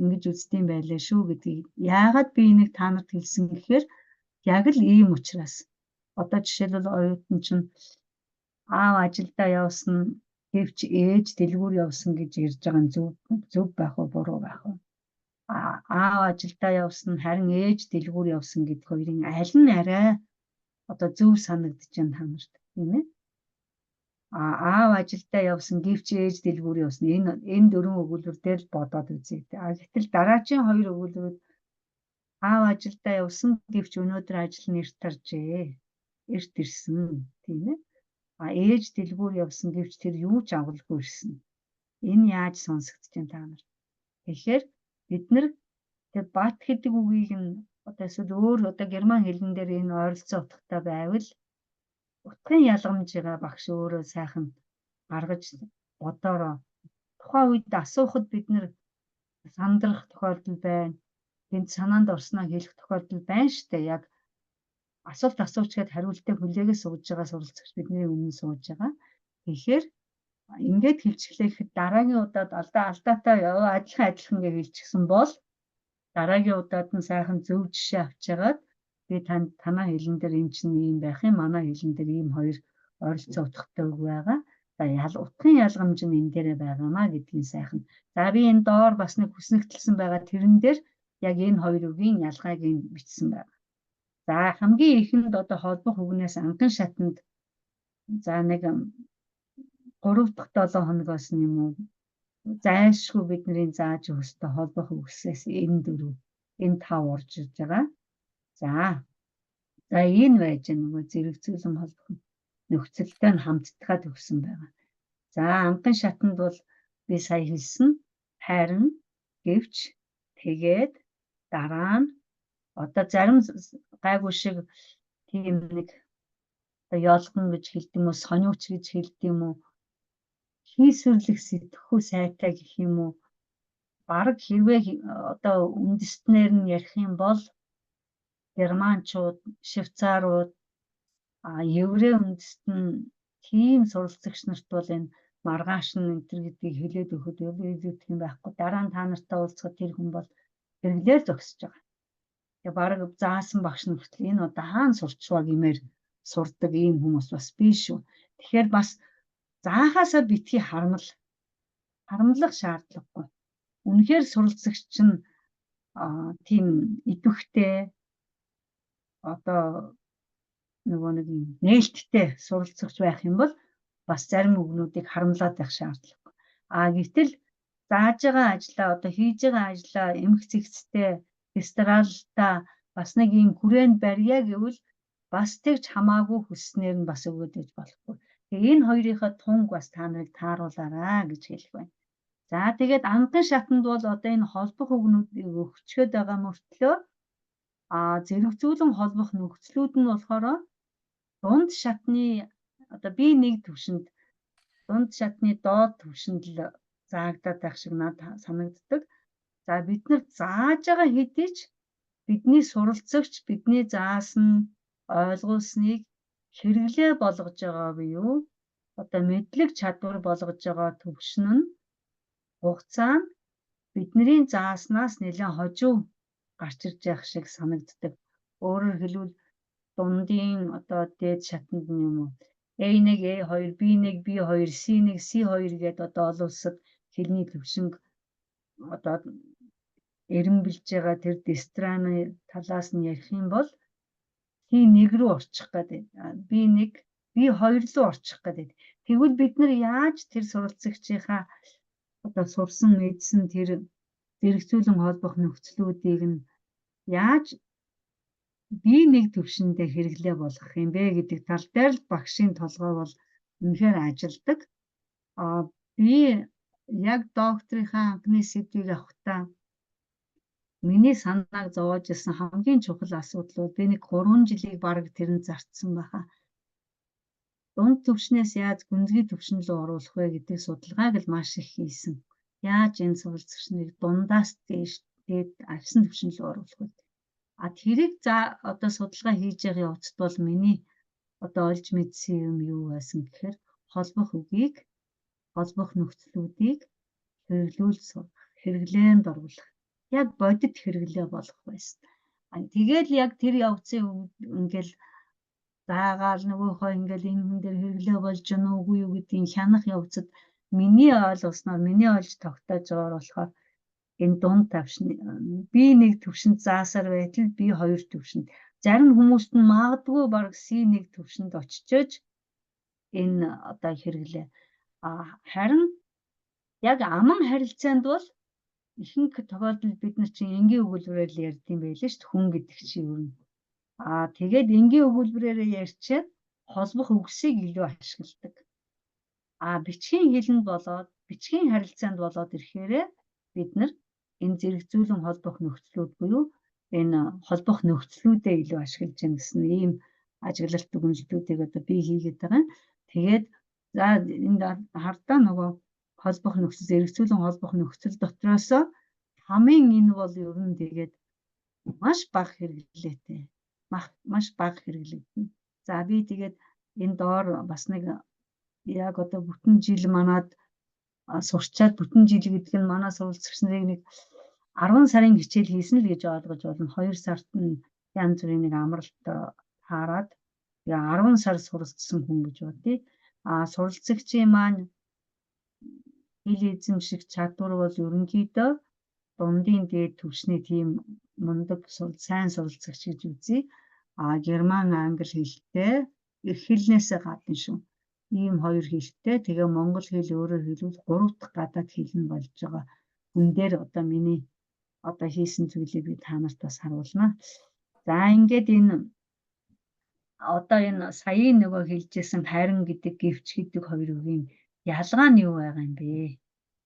Ингэж үздэм байлаа шүү гэдгийг яагаад би энийг та нарт хэлсэн гэхээр яг л ийм учраас. Одоо жишээлбэл, оюутан чинь аав ажилдаа явсан, гэвч ээж дэлгүүр явсан гэж ярьж байгаа нь зөв зөв байх уу, буруу байх уу? Аав ажилдаа явсан, харин ээж дэлгүүр явсан гэдэг хоёрын аль нь арай одоо зөв санагдаж байна та нарт, тийм ээ? А аав ажилдаа явсан, гэвч ээж дэлгүүр явсан, энэ дөрвөн өгүүлбэр дээр л бодоод үзье. А гэтэл дараачийн хоёр өгүүлбэрүүд аав ажилдаа явсан, гэвч өнөөдөр ажил нь эрт таржээ. Эрт ирсэн, тийм ээ. А ээж дэлгүүр явсан, гэвч тэр юу ч авалгүй ирсэн. Энэ яаж сонсогдож байна та нар? Тэгэхээр бид нар тэр but гэдэг үгийг нь одоо эсвэл өөр одоо герман хэлэн дээр энэ ойролцоо утгатай байвал утгын ялгамжигаа багш өөрөө сайхан гаргаж бодоороо. Тухайн үед асуухад бид нэр сандрах тохиолдол байна. Гэнэт санаанд орсноо хэлэх тохиолдол байна штэ. Яг асуулт асуучихад хариултыг хүлээгээ сууж байгаа суралцагч бидний өмнө сууж байгаа. Тэгэхээр ингээд хэлчихлээ гэхэд дараагийн удаад алдаа алдаатай ёо адилхан адилхан гэж хэлчихсэн бол дараагийн удаад нь сайхан зөв жишээ авч ягаад би танд танаа хэлэн дээр энэ чинь ийм байх юм, манай хэлэн дээр ийм хоёр ойролцоо утгатай үг байгаа. За, ял утгын ялгамж нь энэ дээрээ байгаамаа гэдгийг сайхан. За, би энэ доор бас нэг хүснэгтэлсэн байгаа, тэрэн дээр яг энэ хоёр үгийн ялгааг нь бичсэн байна. За, хамгийн эхэнд одоо холбох үгнээс анхан шатанд за нэг 3 дахь 7 хоногоос нь юм уу, зайлшгүй бидний зааж өгөх холбох үгсээс энэ дөрөв, энэ тав орж ирж байгаа. За, энэ байж нөгөө зэрэгцүүлэн холбох нөхцөлтэй нь хамтдгаад өгсөн байгаа. За, анхан шатанд бол би сая хэлсэн харин, гэвч, тэгээд, дараа нь. Одоо зарим гайгүй шиг тийм нэг одоо ёлгон гэж хэлдэг юм уу, сониуч гэж хэлдэг юм уу, хийсвэрлэх сэтгхүү сайтай гэх юм уу, бараг хэрвээ одоо үндэстнэр нь ярих юм бол германчууд, швейцарууд, еврей үндэстэн тийм суралцагч нарт бол энэ маргааш нь энэ төр гэдгийг хэлээд өгөхөд илүүтгэх юм байхгүй. Дараа нь та нартай уулзахад тэр хүн бол хэрэглээр зогсож байгаа. Тэгээ бараг заасан багш нь хүртэл энэ одоо хаана сурчваа гэмээр сурдаг ийм хүмүүс бас биш шүү. Тэгэхээр бас заахаасаа битгий харамл. Харамлах шаардлагагүй. Үнэхээр суралцагч чинь тийм идэвхтэй одоо нөгөө нэг юм нээлттэй суралцагч байх юм бол бас зарим үгнүүдийг харамлаад байх шаардлагагүй. А гэтэл зааж байгаа ажлаа, одоо хийж байгаа ажлаа эмх цэгцтэй, дистралтай бас нэг ийм хүрээнд барья гэвэл бас тэгж хамаагүй хүсснээр нь бас өгөөд байж болохгүй. Тэгээ энэ хоёрынхаа тунг бас та нарыг тааруулаарай гэж хэлэх байна. За, тэгээд анхан шатанд бол одоо энэ холбох үгнүүдийг өгчхөд байгаа мөртлөө зэрэгцүүлэн холбох нөхцлүүд нь болохоор дунд шатны одоо би нэг төвшөнд, дунд шатны доод төвшөнд л заагдаад байх шиг надад санагддаг. За, бид нар зааж байгаа хэдий ч бидний суралцагч бидний заасан ойлгуулсныг хэрэглээ болгож байгаа буюу одоо мэдлэг чадвар болгож байгаа төвшин нь, хугацаа нь бидний зааснаас нэлээд хожуу гарч ирж байх шиг санагддаг. Өөрөөр хэлбэл, дундын одоо дээд шатанд нь юм уу, A1, A2, B1, B2, C1, C2 гээд одоо олон улсад хэлний төвшинг одоо эренбэлж байгаа тэр дистраны талаас нь ярих юм бол C1 рүү орчих гэдэг. B1, B2 руу орчих гэдэг. Тэгвэл бид нар яаж тэр суралцагчийнхаа одоо сурсан мэдсэн тэр зэрэгцүүлэн холбох нөхцлүүдийг нь яаж би нэг төвшөндөө хэрэглээ болгох юм бэ гэдэг тал дээр л багшийн толгой бол үнэхээр ажилдаг. Би яг докторийнхаа анхны сэдвийг авахдаа миний санааг зовоож исэн хамгийн чухал асуудал бол би нэг 3 жилийг бараг тэрэнд зарцсан байхаа. Дунд түвшнээс яаж гүнзгий түвшин рүү оруулах вэ гэдэг судалгааг л маш их хийсэн. Яаж энэ суралцагч нарыг дундаас дээш дээд авсан түвшин рүү оруулах вэ? А тэрийг за одоо судалгаа хийж байгаа явцад бол миний одоо олж мэдсэн юм юу байсан гэхээр холбох үгийг, холбох нөхцлүүдийг хэрэглүүл сурах, хэрэглээнд оруулах, яг бодит хэрэглээ болгох байсан. Тэгэл яг тэр явцын ингээл заагаал нөгөөхөө ингээл энэ хүн дээр хэрэглээ болж гэнэ үгүй юу гэдгийг хянах явцад миний ойлгосноор, миний олж тогтоож байгаагаар болохоор энэ дунд тавшин би нэг төвшөнд заасаар байтал би хоёр төвшөнд, зарим хүмүүст нь магадгүй бараг C1 төвшөнд очичээж энэ одоо хэрэглээ. Харин яг аман харилцаанд бол ихэнх тохиолдолд бид нар чинь энгийн өгүүлбэрээр л ярьд юм байлээ шүү дээ, хүн гэдэг чинь юу юм. Тэгээд энгийн өгүүлбэрээр ярьчаад холбох үгсийг илүү ашигладаг. Бичгийн хэлэнд болоод, бичгийн харилцаанд болоод ирэхээрээ бид нар энэ зэрэгцүүлэн холбох нөхцлүүд буюу энэ холбох нөхцлүүдээ илүү ашиглаж байна гэсэн ийм ажиглалт дүгнэлтүүдийг одоо би хийгээд байгаа. Тэгээд за энд хардаа нөгөө холбох нөхцөл, зэрэгцүүлэн холбох нөхцөл дотроосоо хамгийн энэ бол ер нь тэгээд маш бага хэрэглээтэй. Маш бага хэрэглэгдэнэ. За, би тэгээд энэ доор бас нэг яг одоо бүтэн жил манад сурчаад, бүтэн жил гэдэг нь манай суралцагч нарыг нэг 10 сарын хичээл хийсэн л гэж ойлгож байна. 2 сард нь янз бүрийн нэг амралт таарад тэгээ 10 сар суралцсан хүн гэж бодъё. Суралцагчийн маань хэл эзэмших чадвар бол ерөнхийдөө дундын дээд түвшний тийм мундаг сайн суралцагч гэж үзье. Герман, англи хэлтэй, эрх хэлнээсээ гадна шүү. Ийм хоёр хэлтэй, тэгээ монгол хэл, өөрөөр хэлбэл гурав дахь гадаад хэл нь болж байгаа хүн дээр одоо миний одоо хийсэн зүйлийг би та нарт бас харуулна. За, ингээд энэ одоо энэ саяын нөгөө хэлжсэн харин гэдэг, гэвч гэдэг хоёр үгийн ялгаа нь юу байгаа юм бэ?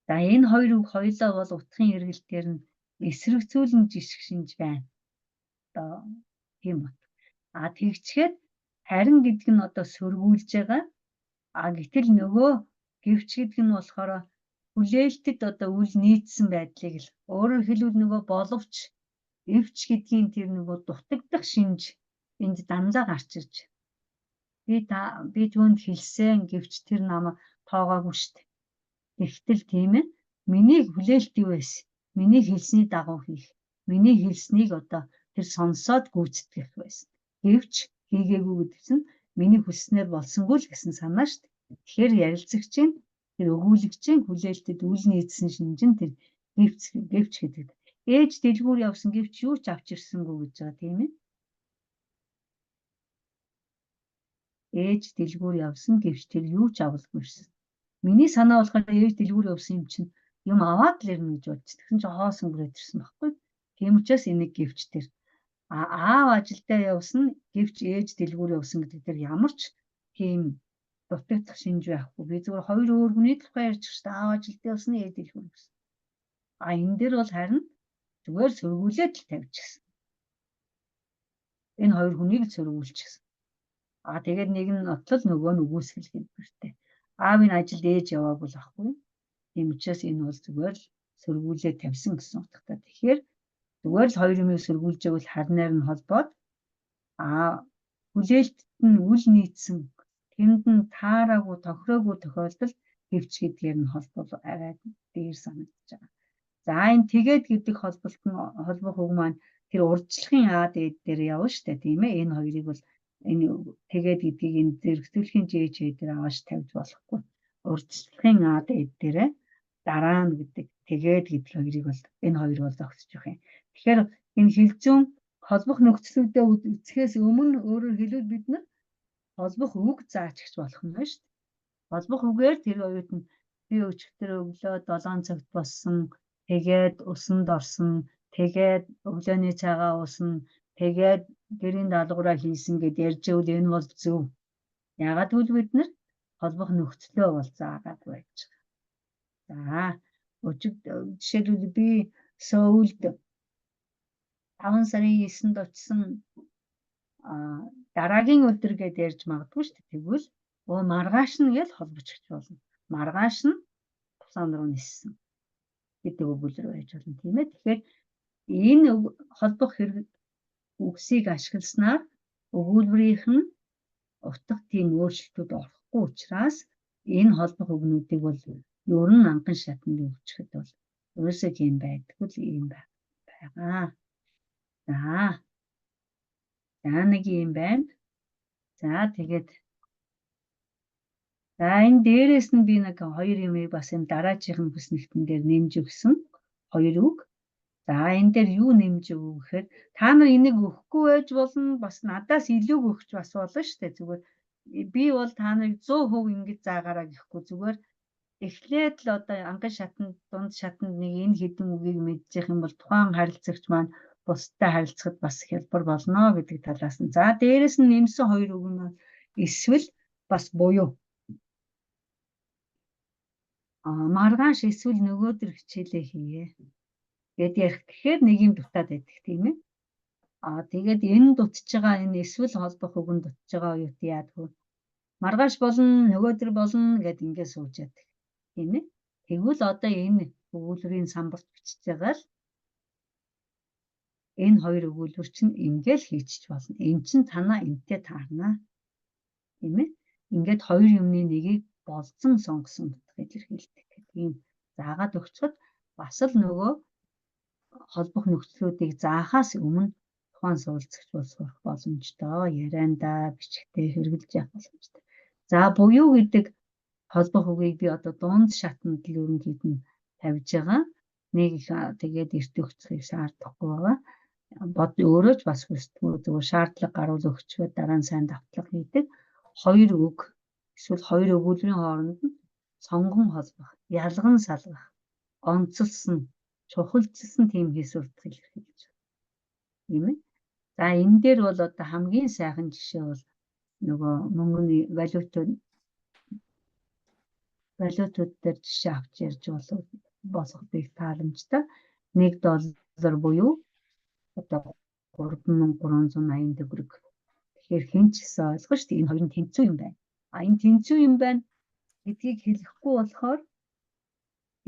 За, энэ хоёр үг хоёулаа бол утгын эргэлтээр нь эсрэгцүүлэн жишг шинж байна. Одоо тийм бат. Тэгчгээд харин гэдэг нь одоо сөргүүлж байгаа. Гэтэл нөгөө гэвч гэдэг нь болохоор хүлээлтэд одоо үл нийцсэн байдлыг л, өөрөөр хэлбэл нөгөө боловч, эвч гэдгийн тэр нөгөө дутагдах шинж энд дандаа гарч ирж. Би түүнд хэлсэн, гэвч тэр намайг тоогоогүй шүү дээ. Тэгтэл тийм ээ. Миний хүлээлт юу байсан? Миний хэлсний дагуу хийх. Миний хэлснийг одоо Тэр сонсоод гүйцэтгэх байсан. Гэвч хийгээгүй гэдэг чинь миний хүсснээр болсонгүй л гэсэн санаа шүү дээ. Тэгэхээр ярилцагчийн тэр өгүүлэгчийн хүлээлтэд үл нийцсэн шинж нь тэр гэвч гэвч гэдэг. Ээж дэлгүүр явсан гэвч юу ч авч ирсэнгүй гэж байгаа тийм ээ. Ээж дэлгүүр явсан гэвч тэр юу ч авалгүй ирсэн. Миний санаа болохоор ээж дэлгүүр явсан юм чинь юм аваад л ирнэ гэж бодчих. Тэгсэн чинь хоосон бүрээд ирсэн байхгүй. Тийм учраас энийг гэвч тэр аав ажилдаа явсан гэвч ээж дэлгүүр явсан гэдэг дээр ямар ч тийм дутагдах шинж байхгүй. Би зүгээр хоёр өөр хүний тухай ярьж шүү дээ. Аав ажилдаа явсан, ээж дэлгүүр явсан. А энэ дээр бол харин зүгээр сөргүүлээд л тавьчихсан. Энэ хоёр хүнийг л сөргүүлчихсэн. А тэгээд нэг нь нотлол нөгөө нь үгүйсгэл хэлбэртэй. Аавын ажилд ээж яваагүй л ахгүй. Тийм учраас энэ бол зүгээр л сөргүүлээд тавьсан гэсэн утгатай. Тэгэхээр зүгээр л хоёр юмыг сөргүүлж байвал харнаар нь холбоод хүлээлтт нь үл нийцсэн тэнд нь таараагүй тохироогүй тохиолдолд гэвч гэдгээр нь холбол арай дээр санагдаж байгаа. За энэ тэгээд гэдэг холболт нь холбох үг маань тэр урьдчилахын А Д дээр явна штэ тийм ээ. Энэ хоёрыг бол энэ тэгээд гэдгийг энэ зэрэгцүүлэхийн Ж Ч дээр авааш тавьж болохгүй. Урьдчилахын А Д дээрээ дараа нь гэдэг тэгээд гэдэг хоёрыг бол энэ хоёр бол зогсож явах юм. Тэгэхээр энэ хэл зүйн холбох нөхцлүүдээ үзэхээс өмнө өөрөөр хэлбэл бид нар холбох үг заачихч болох нь байна шүү дээ. Холбох үгээр тэр оюутан би өчигдөр өглөө 7 цагт болсон, тэгээд усанд орсон, тэгээд өглөөний цайгаа уусан, тэгээд гэрийн даалгавраа хийсэн гэд ярьж байвал энэ бол зөв. Яагаад гэвэл бид нар холбох нөхцлөө бол заагаад байж байгаа. За жишээлбэл би Сөүлд 5 сарын 9-нд очсон дараагийн өдөр гэд ярьж магадгүй шүү дээ. Тэгвэл маргааш нь гэж холбочих болно. Маргааш нь Пусан руу ниссэн гэдэг өгүүлбэр байж болно тийм ээ. Тэгэхээр энэ холбох хэрэг үгсийг ашигласнаар өгүүлбэрийнх нь утга тийм өөрчлөлтүүд орохгүй учраас энэ холбох үгнүүдийг бол ер нь анхан шатанд өгчөхэд бол ерөөсөө тийм байдаггүй л юм байгаа. За. За нэг юм байна. За тэгээд за энэ дээрээс нь би нэг хоёр юмыг бас энэ дараачихын бүс нэгтэн дээр нэмж өгсөн. Хоёр үг. За энэ дээр юу нэмж өгөх гэхээр та нар энийг өгөхгүй байж болно. Бас надаас илүү өгч бас болно шүү дээ. Зүгээр би бол та нарыг 100% ингэж заагаараа гэхгүй зүгээр эхлээд л одоо анхан шатанд дунд шатанд нэг энэ хэдэн үгийг мэдчих юм бол тухайн харилцагч маань бусдад харилцахад бас хялбар болно гэдэг талаас нь. За дээрээс нь нэмсэн хоёр үг нь эсвэл бас буюу. Маргааш эсвэл нөгөөдөр хичээлээ хийе гэд ярих. Тэгэхээр нэг юм дутаад байдаг тийм ээ. Тэгээд энэ дутж байгаа энэ эсвэл холбох үг нь дутж байгаа оюут яадаг вэ? Маргааш болно, нөгөөдөр болно гэд ингэ сууж яадаг. Тийм ээ. Тэгвэл одоо энэ өгүүлбэрийн самбарт бичиж байгаа л энэ хоёр өгүүлбэр чинь ингээл хийчих болно. Энэ чинь танаа энтэй таарна. Тийм ээ. Ингээд хоёр юмны нэгийг болзон сонгосон утга илэрхийлдэг гэдэг ийм заагаад өгчөхөд бас л нөгөө холбох нөхцлүүдийг заахаас өмнө тухайн суралцагч бол сурах боломжтой. Яриандаа бичгтээ хэрэглэж явах боломжтой. За буюу гэдэг холбох үгийг би одоо дунд шатанд л ерөнхийд нь тавьж байгаа. Нэг их тэгээд эрт өгцөхийг шаардахгүй байгаа. Бод өөрөө ч бас хүсдэггүй зүгээр шаардлага гарвал өгчхөд дараа нь сайн давтлага хийдэг. Хоёр үг эсвэл хоёр өгүүлбэрийн хооронд нь сонгон холбох, ялган салгах, онцолсон, чухалчилсан тийм хийс утга илэрхийлж байна. Тийм ээ. За энэ дээр бол одоо хамгийн сайхан жишээ бол нөгөө мөнгөний валютууд дээр жишээ авч ярьж болох их тааламжтай. 1 доллар буюу одоо 3380 төгрөг. Тэгэхээр хэн ч гэсэн ойлгох шүү дээ. Энэ хоёр нь тэнцүү юм байна. А энэ тэнцүү юм байна гэдгийг хэлэхгүй болохоор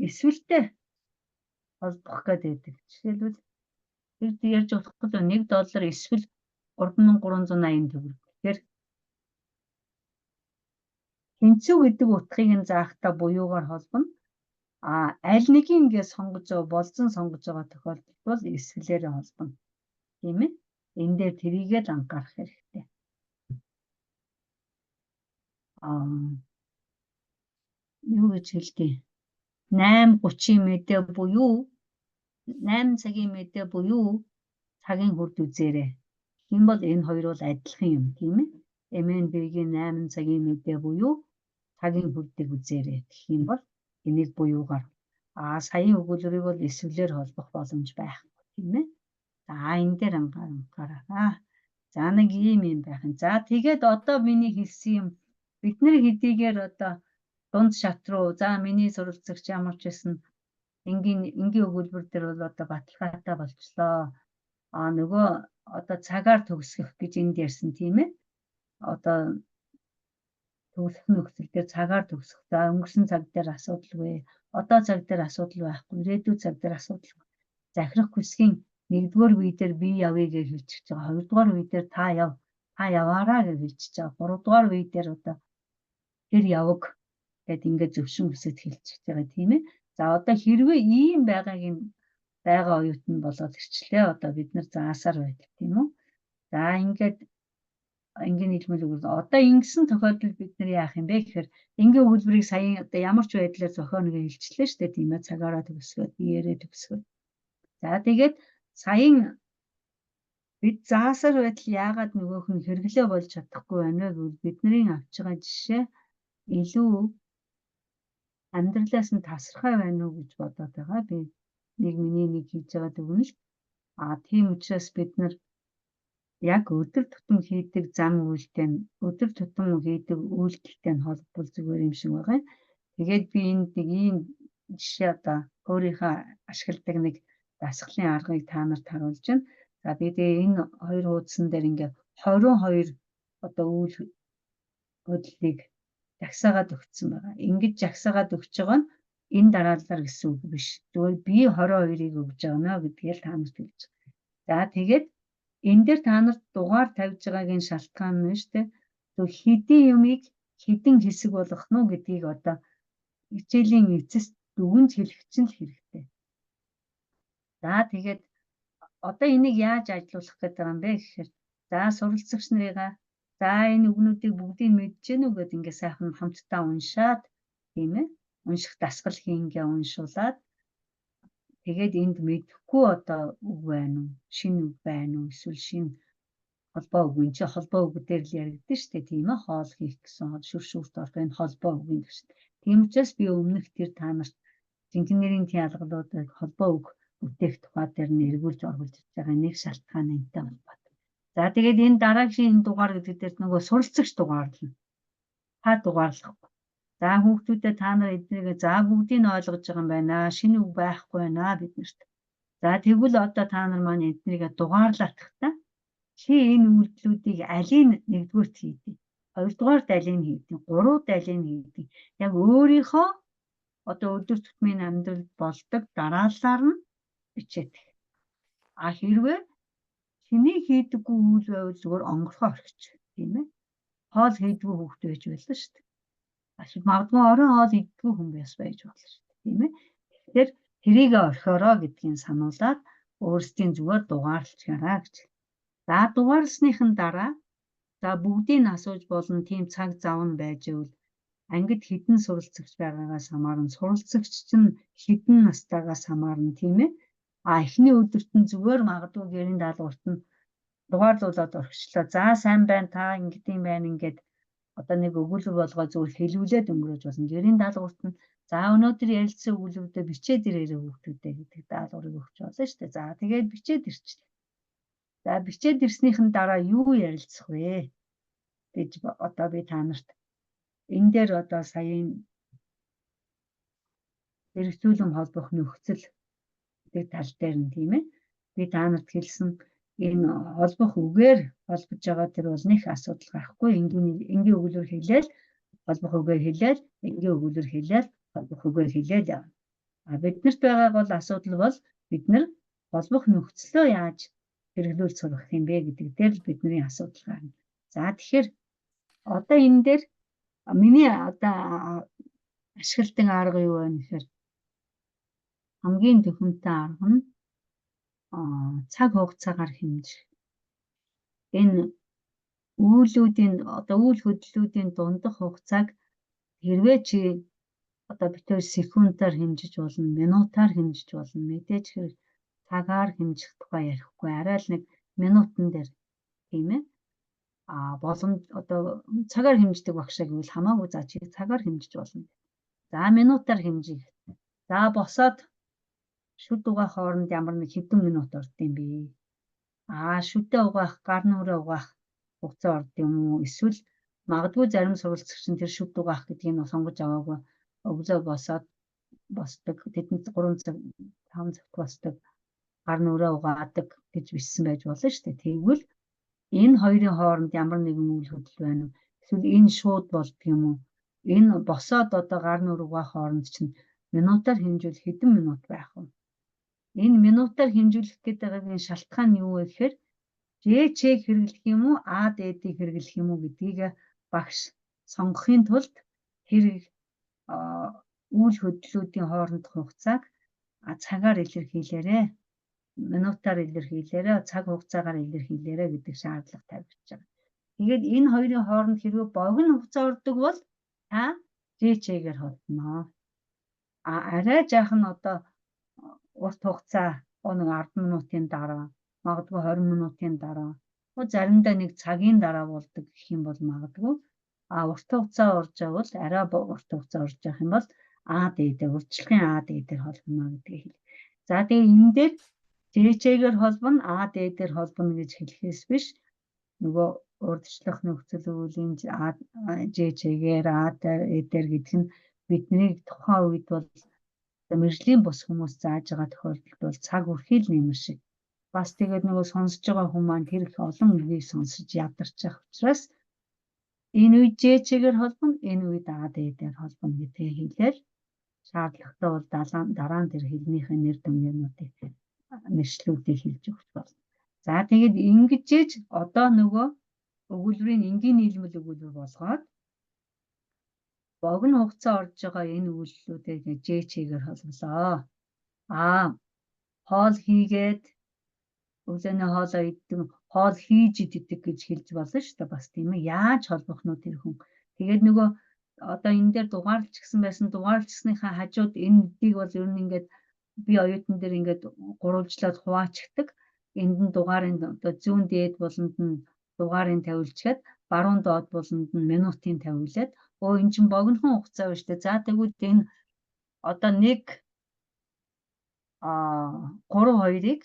эсвэл холбох гэдэг. Жишээлбэл тэр ярьж болохгүй 1 доллар эсвэл 3380 төгрөг. Тэгэхээр тэнцүү гэдэг утгыг нь заахтаа буюугаар холбоно. А аль нэгийг ингээд сонгож байгаа, болзон сонгож байгаа тохиолдолд бол эсвэл-ээр холбоно. Тийм ээ? Энэ дээр тэрийгээ л анхаарах хэрэгтэй. Аа, юу гэж хэлдэг? 8:30-ын мэдээ буюу 8 цагийн мэдээ буюу цагийн хүрд үзээрэй. Тийм бол энэ хоёр бол адилхан юм, тийм ээ? MNB-гийн 8 цагийн мэдээ буюу цагийн хүрдийг үзээрэй гэх юм бол энийг буюугаар саяын өгүүлбэрийг бол эсвэл-ээр холбох боломж байхгүй, тийм ээ? За, энэ дээр анхаараа. За, нэг ийм юм байх юм. За, тэгээд одоо миний хэлсэн юм бид нар хэдийгээр одоо дунд шат руу, за, миний суралцагч ямар ч байсан энгийн өгүүлбэр дээр бол одоо баталгаатай болчлоо. А нөгөө одоо цагаар төгсгөх гэж энд ярьсан, тийм ээ. Одоо төгсөх нөхцөл дээр цагаар төгсөх. За, өнгөрсөн цаг дээр асуудалгүй. Одоо цаг дээр асуудал байхгүй. Ирээдүйн цаг дээр асуудалгүй. Захирах хүсгийн нэгдүгээр үе дээр би явъя гэж хэлчихэж байгаа. Хоёрдугаар үе дээр та яв. Та яваараа гэж хэлчихэж байгаа. Гуравдугаар үе дээр одоо тэр яваг гэд ингээд зөвшин хүсэд хэлчихэж байгаа, тийм ээ. За, одоо хэрвээ ийм байгаагийн байгаа оюутан болоод ирчлээ. Одоо бид нар заасаар байдаг, тийм үү? За, ингээд энгийн нийлмэл өгүүлбэр. Одоо ингэсэн тохиолдолд бид нар яах юм бэ гэхээр энгийн өгүүлбэрийг саяын одоо ямар ч байдлаар зохионо гэж хэлчихлээ шүү дээ, тийм ээ. Цагаараа төгсгөөд, биеэрээ төгсгөөд. За, тэгээд саяын бид заасаар байдал яагаад нөгөөх нь хэрэглээ болж чадахгүй байна вэ гэвэл бидний авч байгаа жишээ илүү амьдралаас нь тасархай байна уу гэж бодоод байгаа. Би нэг миний нэг хийж байгаа дүгнэлт. А тийм учраас бид нар яг өдөр тутам хийдэг зан үйлтэй нь, өдөр тутам хийдэг үйлдэлтэй нь холбол зүгээр юм шиг байгаа юм. Тэгээд би энд нэг ийм жишээ, одоо өөрийнхөө ашигладаг нэг дасгалын аргыг та нарт харуулж байна. За, би тэгээ энэ хоёр хуудсан дээр ингээ 22 одоо үйл хөдлөлийг жагсаагаад өгсөн байгаа. Ингэж жагсаагаад өгч байгаа нь энэ дараалалаар гэсэн үг биш. Зүгээр би 22-ыг өгж байгаа нэ гэдгийг та нарт хэлж байгаа. За, тэгээд энэ дээр та нарт дугаар тавьж байгаагийн шалтгаан нь шүү дээ. Зөв хэдийн юмыг хэдэн хэсэг болгох нь гэдгийг одоо хичээлийн эцэст дүгнж хэлэх чинь л хэрэгтэй. За, тэгээд одоо энийг яаж ажилуулах гэдэг юм бэ гэхээр, за, суралцагч нарыгаа, за, энэ үгнүүдийг бүгдийг мэдэж гэнэ үү гэд ингээ сайхан хамтдаа уншаад, тийм ээ, унших дасгал хийнгээ уншуулад, тэгээд энд мэдэхгүй одоо үг байна уу, шинэ үг байна уу, эсвэл шинэ холбоо үг, энэ чинь холбоо үг дээр л яригдсан шүү дээ, тийм ээ, хоол хийх гэсэн шүр шүрт орох энэ холбоо үгийн төвшин. Тийм учраас би өмнөх тэр та нарт жинхэнэ нэрийн тийм алгалуудыг холбоо үг бүтээх тухай дээр нь эргүүлж оруулж ирж байгаа нэг шалтгаан энэтэй холбоотой. За, тэгээд энэ дараагийн энэ дугаар гэдэг дээр нөгөө суралцагч дугаарлана. Та дугаарлахгүй. За, хүүхдүүдээ, та нар эднийг за бүгдийг нь ойлгож байгаа юм байна. Шинэ үг байхгүй байна биднэрт. За, тэгвэл одоо та нар маань эднийг дугаарлахдаа чи энэ үйлдэлүүдийг алийг нэгдүгээрт хийдэг, хоёрдугаарт алийг хийдэг, гуравд алийг хийдэг. Яг өөрийнхөө одоо өдөр тутмын амьдралд болдог дарааллаар нь бичээд. А хэрвээ чиний хийдэггүй үйл байвал зүгээр онгорхоо орхич, тийм ээ. Хоол хийдэггүй хүүхэд байж байлаа шүү дээ. Магадгүй орон хоол иддэггүй хүн бас байж болно шүү дээ, тийм ээ. Тэгэхээр тэрийг орхиороо гэдгийг сануулад өөрсдийн зүгээр дугаарлачаараа гэж. За, дугаарласныхан дараа, за, бүгдийг асууж болно, тийм цаг зав нь байж ивэл ангид хэдэн суралцагч байгаагаас хамаарна, суралцагч чинь хэдэн настайгаас хамаарна, тийм ээ. А эхний өдөрт нь зүгээр магадгүй гэрийн даалгаварт нь дугаарлуулад орхичлоо. За, сайн байна, та ингэдэм байна, ингээд одоо нэг өгүүлбэр болгоо зөвхөн хэлүүлээд өнгөрөөж болно. Гэрийн даалгаварт нь, за, өнөөдөр ярилцсан өгүүлбэрдээ бичээд ирээрэй хүүхдүүдээ гэдэг даалгаврыг өгч болно шүү дээ. За, тэгээд бичээд ирчихлээ. За, бичээд ирснийхэн дараа юу ярилцах вэ гэж одоо би та нарт энэ дээр одоо саяын зэрэгцүүлэн холбох нөхцөл гэдэг тал дээр нь, тийм ээ, би та нарт хэлсэн энэ холбох үгээр холбож байгаа тэр бол нэг асуудал гарахгүй, энгийн өгүүлбэр хэлээл, холбох үгээр хэлээл, энгийн өгүүлбэр хэлээл, холбох үгээр хэлээл явна. А биднэрт байгаа гол асуудал бол бид нар холбох нөхцлөө яаж хэрэглүүл сурах юм бэ гэдэг дээр л бидний асуудал гарна. За, тэгэхээр одоо энэ дээр миний одоо ашигладаг арга юу вэ гэхээр хамгийн төхөмтэй арга нь цаг хугацаагаар хэмжих. Энэ үйлүүдийн одоо үйл хөдлөлүүдийн дундах хугацааг хэрвээ чи одоо бид хоёр секундаар хэмжиж болно, минутаар хэмжиж болно. Мэдээж хэрэг цагаар хэмжих тухай ярихгүй. Арай л нэг минутан дээр, тийм ээ. А боломж одоо цагаар хэмждэг багшаа гэвэл хамаагүй, за чи цагаар хэмжиж болно. За, минутаар хэмжих. За, босоод шүд угаах хооронд ямар нэг хэдэн минут ордог юм бэ? А шүдээ угаах, гар нүрээ угаах хугацаа ордог юм уу? Эсвэл магадгүй зарим суралцагч нь тэр шүд угаах гэдгийг нь сонгож аваагүй, өглөө босоод босдог, тэдэнд 3 цаг, 5 цагт босдог, гар нүрээ угаадаг гэж бичсэн байж болно шүү дээ. Тэгвэл энэ хоёрын хооронд ямар нэгэн үйл хөдлөл байна уу? Эсвэл энэ шууд болдог юм уу? Энэ босоод одоо гар нүр угаах хооронд чинь минутаар хэмжүүл хэдэн минут байх вэ? Энэ минутаар хэмжүүлэх гэдэг байгаагийн шалтгаан нь юу вэ гэхээр ЖЧ хэрэглэх юм уу, А Д-ийг хэрэглэх юм уу гэдгийг багш сонгохын тулд хэрэг үйл хөдлөлүүдийн хоорондох хугацааг цагаар илэрхийлээрэй, минутаар илэрхийлээрэй, цаг хугацаагаар илэрхийлээрэй гэдэг шаардлага тавигдж байгаа. Тэгээд энэ хоёрын хооронд хэрвээ богино хугацаа ордог бол та ЖЧ-гээр холбоно. А арай жаахан одоо урт хугацаа, нэг 10 минутын дараа, магадгүй 20 минутын дараа, заримдаа нэг цагийн дараа болдог гэх юм бол магадгүй а урт хугацаа орж явбал, арай урт хугацаа орж явах юм бол А Д дээр, урьдчилахын А Д дээр холбоно гэдгийг хэл. За, тэгээ энэ дээр ЖЧ-гээр холбоно, А Д дээр холбоно гэж хэлэхээс биш, нөгөө урьдчилах нөхцөл өгүүлийн А ЖЧ-гээр, А дээр, Э дээр гэдэг нь бидний тухайн үед бол мэргэжлийн бус хүмүүс зааж байгаа тохиолдолд бол цаг үрхийл нэмэр шиг. Бас тэгээд нөгөө сонсож байгаа хүн маань тэр их олон үгийг сонсож ядарч явах учраас энэ үед ЖЧ-гээр холбоно, энэ үед А Д дээр холбоно гэдгийг хэлээл, шаардлагатай бол дараа нь тэр хэлнийхээ нэр томьёонуудыг, нэршлүүдийг хэлж өгч болно. За, тэгээд ингэж ээж одоо нөгөө өгүүлбэрийн энгийн нийлмэл өгүүлбэр болгоод богино хугацаа орж байгаа энэ үйлдэлүүдийг ЖЧ-гээр холболоо. Аа, хоол хийгээд, өглөөний хоолоо иддэг, хоол хийж иддэг гэж хэлж болно шүү дээ бас, тийм ээ. Яаж холбох нь тэр хүн. Тэгээд нөгөө одоо энэ дээр дугаарлчихсан байсан, дугаарлчихсныхаа хажууд энэ дийг бол ер нь ингээд би оюутан дээр ингээд гурвалжлаад хуваачихдаг. Энд нь дугаарын одоо зүүн дээд буланд нь дугаарын тавилчаад, баруун доод буланд нь минутын тавиулаад, өө, эн чинь богинохон хугацаа байна шүү дээ. За, тэгвэл энэ одоо 1 3 2-ыг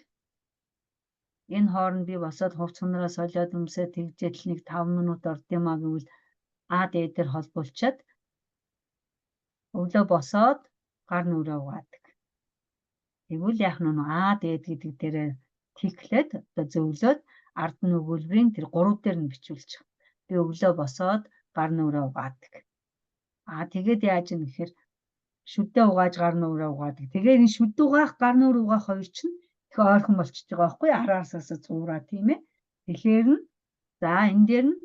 энэ хооронд би босоод хувцас хунараа солиод өмсөө тэгжээд л нэг 5 минут орд юм а гэвэл А Д дээр холбуулчаад өглөө босоод гар нүрээ угаадаг. Тэгвэл яах нь, А Д гэдэг дээрээ тиклээд одоо зөвлөөд ард нь өгүүлбэрийн тэр 3 дээр нь бичүүлчих. Би өглөө босоод гар нүрээ угаадаг. А тэгээд яаж юм гэхээр шүдээ угааж гар нүрээ угаадаг. Тэгээд энэ шүд угаах, гар нүр угаах хоёр чинь их ойрхон болчихж байгаа байхгүй, араасаас зуураа, тийм ээ. Тэгэхээр нь за энэ дээр нь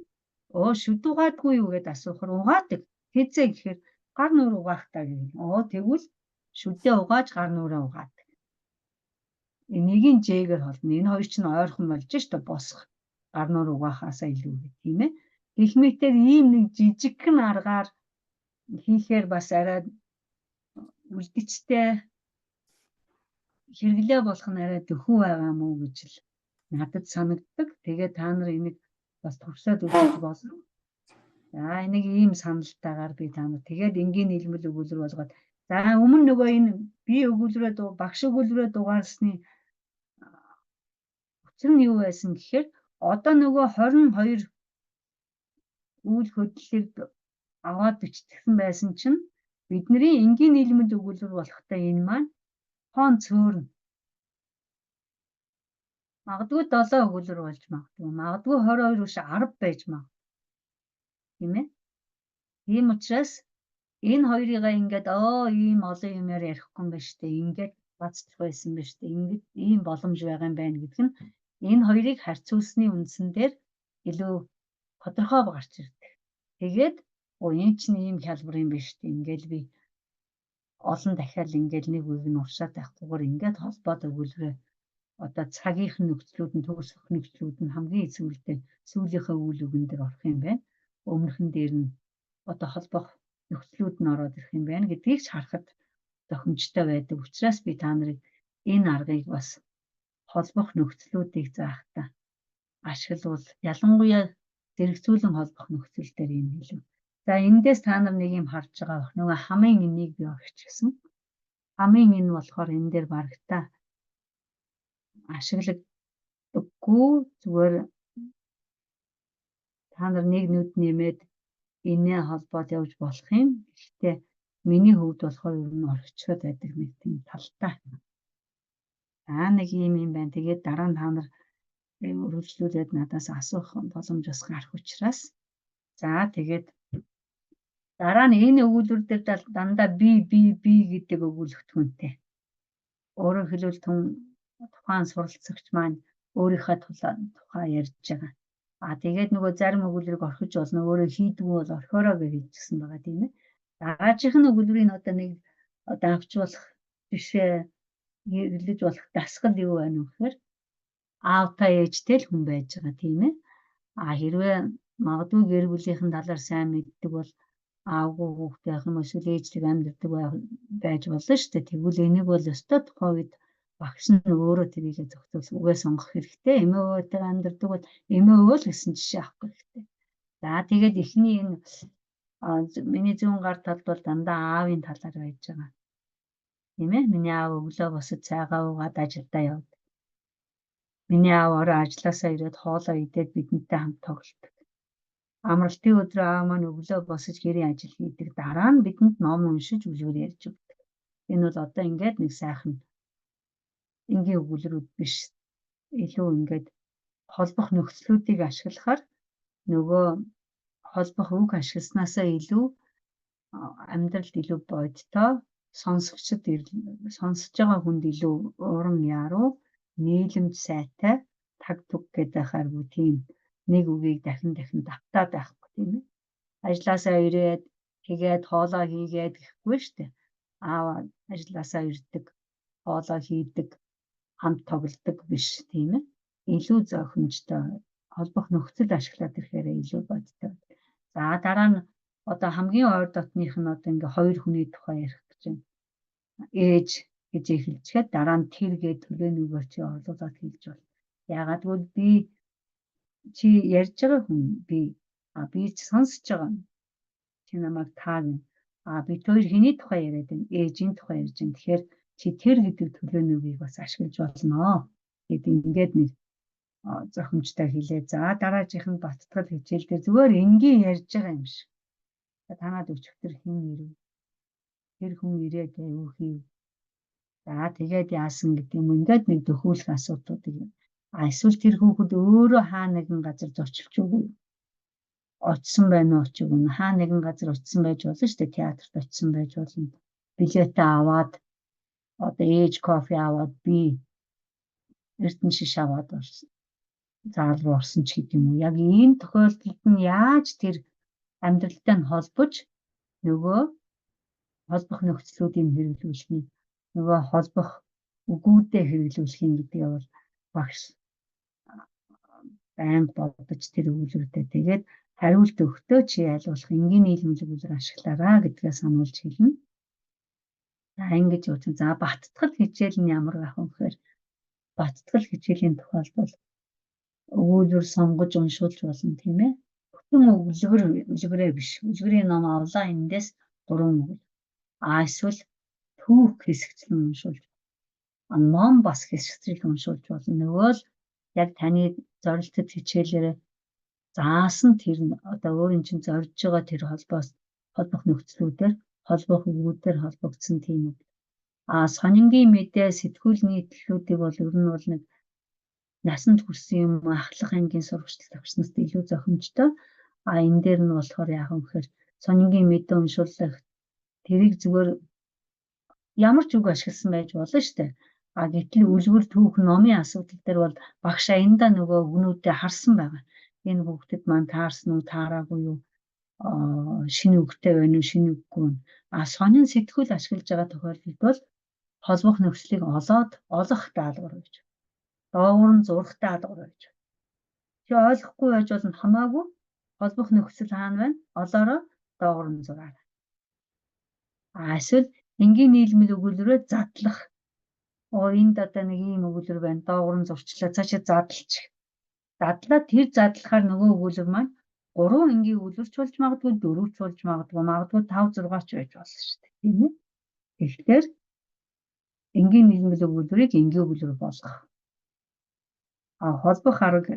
өө шүд угаадгүй юу гэдээ асуухаар угаадаг. Хэзээ гэхээр гар нүр угаахтаа гэх. Оо, тэгвэл шүдээ угааж гар нүрээ угаадаг. Энийг Ж-гээр холбоно. Энэ хоёр чинь ойрхон болж штэ, босох, гар нүр угаахаасаа илүү гэх, тийм ээ. Гэх мэтээр ийм нэг жижигхэн аргаар хийхээр бас арай үлдэчтэй хэрэглээ болох нь арай дөхөв байгаа юм уу гэж л надад санагддаг. Тэгээ та нар энийг бас туршаад үзэж болно. За, энийг ийм саналтайгаар би та нар тэгээд энгийн нийлмэл өгүүлбэр болгоод, за, өмнө нөгөө энэ би өгүүлбэрээ багш өгүүлбэрээ дугаарсны учир нь юу байсан гэхээр одоо нөгөө 22 үйл хөдлөлийг аваад биччихсэн байсан чинь бидний энгийн нийлмэл өгүүлбэр болохтой энэ маань тоон цөөрнө. Магадгүй 7 өгүүлбэр болж магадгүй. Магадгүй 22 биш, 10 байж магадгүй. Тийм ээ. Тийм учраас энэ хоёрыгаа ингээд ийм олон юмар ярихгүй юм байна шүү дээ. Ингээд бацчих байсан байна шүү дээ. Ингээд ийм боломж байгаа юм байна гэдэг нь энэ хоёрыг харьцуулсны үндсэн дээр илүү тодорхой гарч ирдэг. Тэгээд энэ чинь ийм хялбар юм байна шүү дээ. Ингээл би олон дахиад ингээл нэг үгийг нь уршаад байхгүйгээр ингээд холбоод өгүүлбэрээ Одоо цагийнх нь нөхцлүүд нь, төгсгөх нөхцлүүд нь хамгийн сүүлдээ сүүлийнхээ үйл үгэн дээр орох юм байна. Өмнөхөн дээр нь одоо холбох нөхцлүүд нь ороод ирэх юм байна гэдгийг ч харахад зохимжтой байдаг. Учраас би та нарыг энэ аргыг бас холбох нөхцлүүдийг заахтаа ашиглавал, ялангуяа зэрэгцүүлэн холбох нөхцөл дээр энэ хэлв. За, эндээс та нар нэг юм харж байгаа бах. Нөгөө хамын энийг би орчихсон. Хамын энэ болохоор энэ дээр барагтаа ашиглагдаггүй, зүгээр та нар нэг нүд нэмээд энэ холбоод явж болох юм. Гэхдээ миний хувьд болохоор ер нь орхичоод байдаг нэг тийм талтай. За, нэг юм юм байна. Тэгээд дараа нь та нар өргөжлүүлээд надаас асуух боломж бас гарах учраас, за, тэгээд дараа нь энэ өгүүлбэр дээр дандаа би, би, би гэдэг өгүүлэгдэхүүнтэй. Өөрөөр хэлбэл түн тухайн суралцагч маань өөрийнхөө тухай ярьж байгаа. А тэгээд нөгөө зарим өгүүлбэрийг орхиж болно. Өөрөө хийдгүү бол орхиороо гэж хэлчихсэн байгаа, тийм ээ. Дараачих нь өгүүлбэрийг одоо нэг одоо авч болох жишээ, хэрэглэж болох дасгал юу байна вэ гэхээр аавтай ээжтэй л хүн байж байгаа, тийм ээ. А хэрвээ магадгүй гэр бүлийнхэн талаар сайн мэддэг бол аавгүй хүүхэд байх юм, эсвэл ээжлэг амьдардаг байж болно шүү дээ. Тэгвэл энийг бол ёстой тухайн үед багш нь өөрөө тэрийг зохицуул үгээ сонгох хэрэгтэй. Эмээ өвөөтэйгээ амьдардаг бол эмээ өвөө л гэсэн жишээ авах хэрэгтэй. За, тэгээд эхний энэ миний зүүн гар талд бол дандаа аавын талаар байж байгаа. Тийм ээ? Миний аав өглөө босож цайгаа уугаад ажилдаа явдаг. Миний аав орой ажлаасаа ирээд хоолоо идээд бидэнтэй хамт тоглодог. Амралтын өдөр аав маань өглөө босож гэрийн ажил хийдэг. Дараа нь бидэнд ном уншиж, үлгэр ярьж өгдөг. Энэ бол одоо ингээд нэг сайхан энгийн өгүүлбэрүүд биш. Илүү ингээд холбох нөхцлүүдийг ашиглахаар нөгөө холбох үг ашигласнаасаа илүү амьдралд илүү бодиттой, сонсогчид, сонсож байгаа хүнд илүү урам яруу, нийлэмж сайтай, таг туг гэдэг харгүй тийм нэг үгийг дахин дахин давтаад байхгүй, тийм ээ. Ажлаасаа ирээд тэгээд хоолоо хийгээд гэхгүй шүү дээ. Аав ажлаасаа ирдэг, хоолоо хийдэг, хамт тоглодог биш, тийм ээ. Илүү зохимжтой холбох нөхцөл ашиглаад ирэхээр илүү бодиттой. За, дараа нь одоо хамгийн ойр дотных нь одоо ингээ хоёр хүний тухай ярих гэж байна. Ээж гэж эхэлчихэд дараа нь тэр гээд төлөөний чи орлуулад хэлж байна. Яагаад гэвэл би, чи ярьж байгаа хүн би, а би сонсож байгаа нь чи намайг та гэн. А бид хоёр хэний тухай яриад байна? Ээжийн тухай ярьж байна. Тэгэхээр чи тэр гэдэг төлөөний үгийг бас ашиглаж болно. Тэгэд ингээд нэг зохимжтой хэлээ. За, дараагийнх нь баттгал хичээл дээр зүгээр энгийн ярьж байгаа юм шиг. Танаад өчигдөр хэн ирэв? Тэр хүн ирээд юу хийв? За, тэгээд яасан гэдэг юм, ингээд нэг дөхүүлэх асуудлуудыг, а эсвэл тэр хүүхэд өөрөө хаа нэгэн газар зочилж үгүй очсон байна уу, очиог нь хаа нэгэн газар очсон байж болно шүү дээ. Театрт очсон байж болно. Билетээ аваад, одоо ээж кофе аваад, би эрдэнэ шиш аваад орсон. Заал руу орсон ч гэдэг юм уу. Яг ийм тохиолдолд нь яаж тэр амьдралтай нь холбож нөгөө холбох нөхцлүүдийг хэрэглүүлэх юм, нөгөө холбох үгүүдээ хэрэглүүлэх юм гэдгийг бол багш байнга бодож тэр өгүүлбэртэй тэгээд хариулт өгөхдөө чи аль болох энгийн нийлэмжлэг өгүүлбэр ашиглаараа гэдгээ сануулж хэлнэ. За, ингэж явж. За, баттгал хичээл нь ямар байх вэ гэхээр баттгал хичээлийн тохиолдолд өгүүлбэр сонгож уншуулж болно, тийм ээ. Бүтэн өгүүлбэр, үлгэрээ биш. Үлгэрийн ном авлаа, эндээс гурван үг. А эсвэл түүх хэсэгчлэн уншуулж, ном бас хэсэгчлэн уншуулж болно. Нөгөө л яг таны зорилтод хичээлээр заасан тэр одоо өөрийн чинь зорж байгаа тэр холбоос холбох нөхцлүүдээр, холбох үгүүдээр холбогдсон тийм үг. А сонингийн мэдээ, сэтгүүл нийтлэлүүдийг бол ер нь бол нэг насанд хүрсэн юм ахлах ангийн сурагч төвчнөст илүү зохимжтой. А энэ дээр нь болохоор яах вэ гэхээр сонингийн мэдээ уншуулах, тэрийг зүгээр ямар ч үг ашигласан байж болно шүү дээ. А гэтэл үлгэр, түүх, номын асуудал дээр бол багш аяндаа нөгөө үгнүүдээ харсан байгаа. Энэ хүүхдэд маань таарсан уу, таараагүй юу? Шинэ үгтэй байна уу, шинэ үггүй юу? А сонин сэтгүүл ашиглаж байгаа тохиолдолд бол холбох нөхцөлийг олоод олох даалгавар гэж. Доогуур нь зурагтай хаалгар байж. Чи ойлгохгүй байж болно, хамаагүй холбох нөхцөл хаана байна? Олоороо доогуур нь зураарай. А эсвэл энгийн нийлмэл өгүүлбэрээ задлах. Оо, энд одоо нэг ийм өгүүлбэр байна. Доогуур нь зурчлаа. Цаашаа задлчих. Задлаа, тэр задлахаар нөгөө өгүүлбэр маань гурван энгийн өгүүлбэр ч болж магадгүй, дөрөв ч болж магадгүй, магадгүй 5 6 ч байж болно шүү дээ. Тийм ээ. Тэгэхээр энгийн нийлмэл өгүүлбэрийг энгийн өгүүлбэр болгох. А холбох арга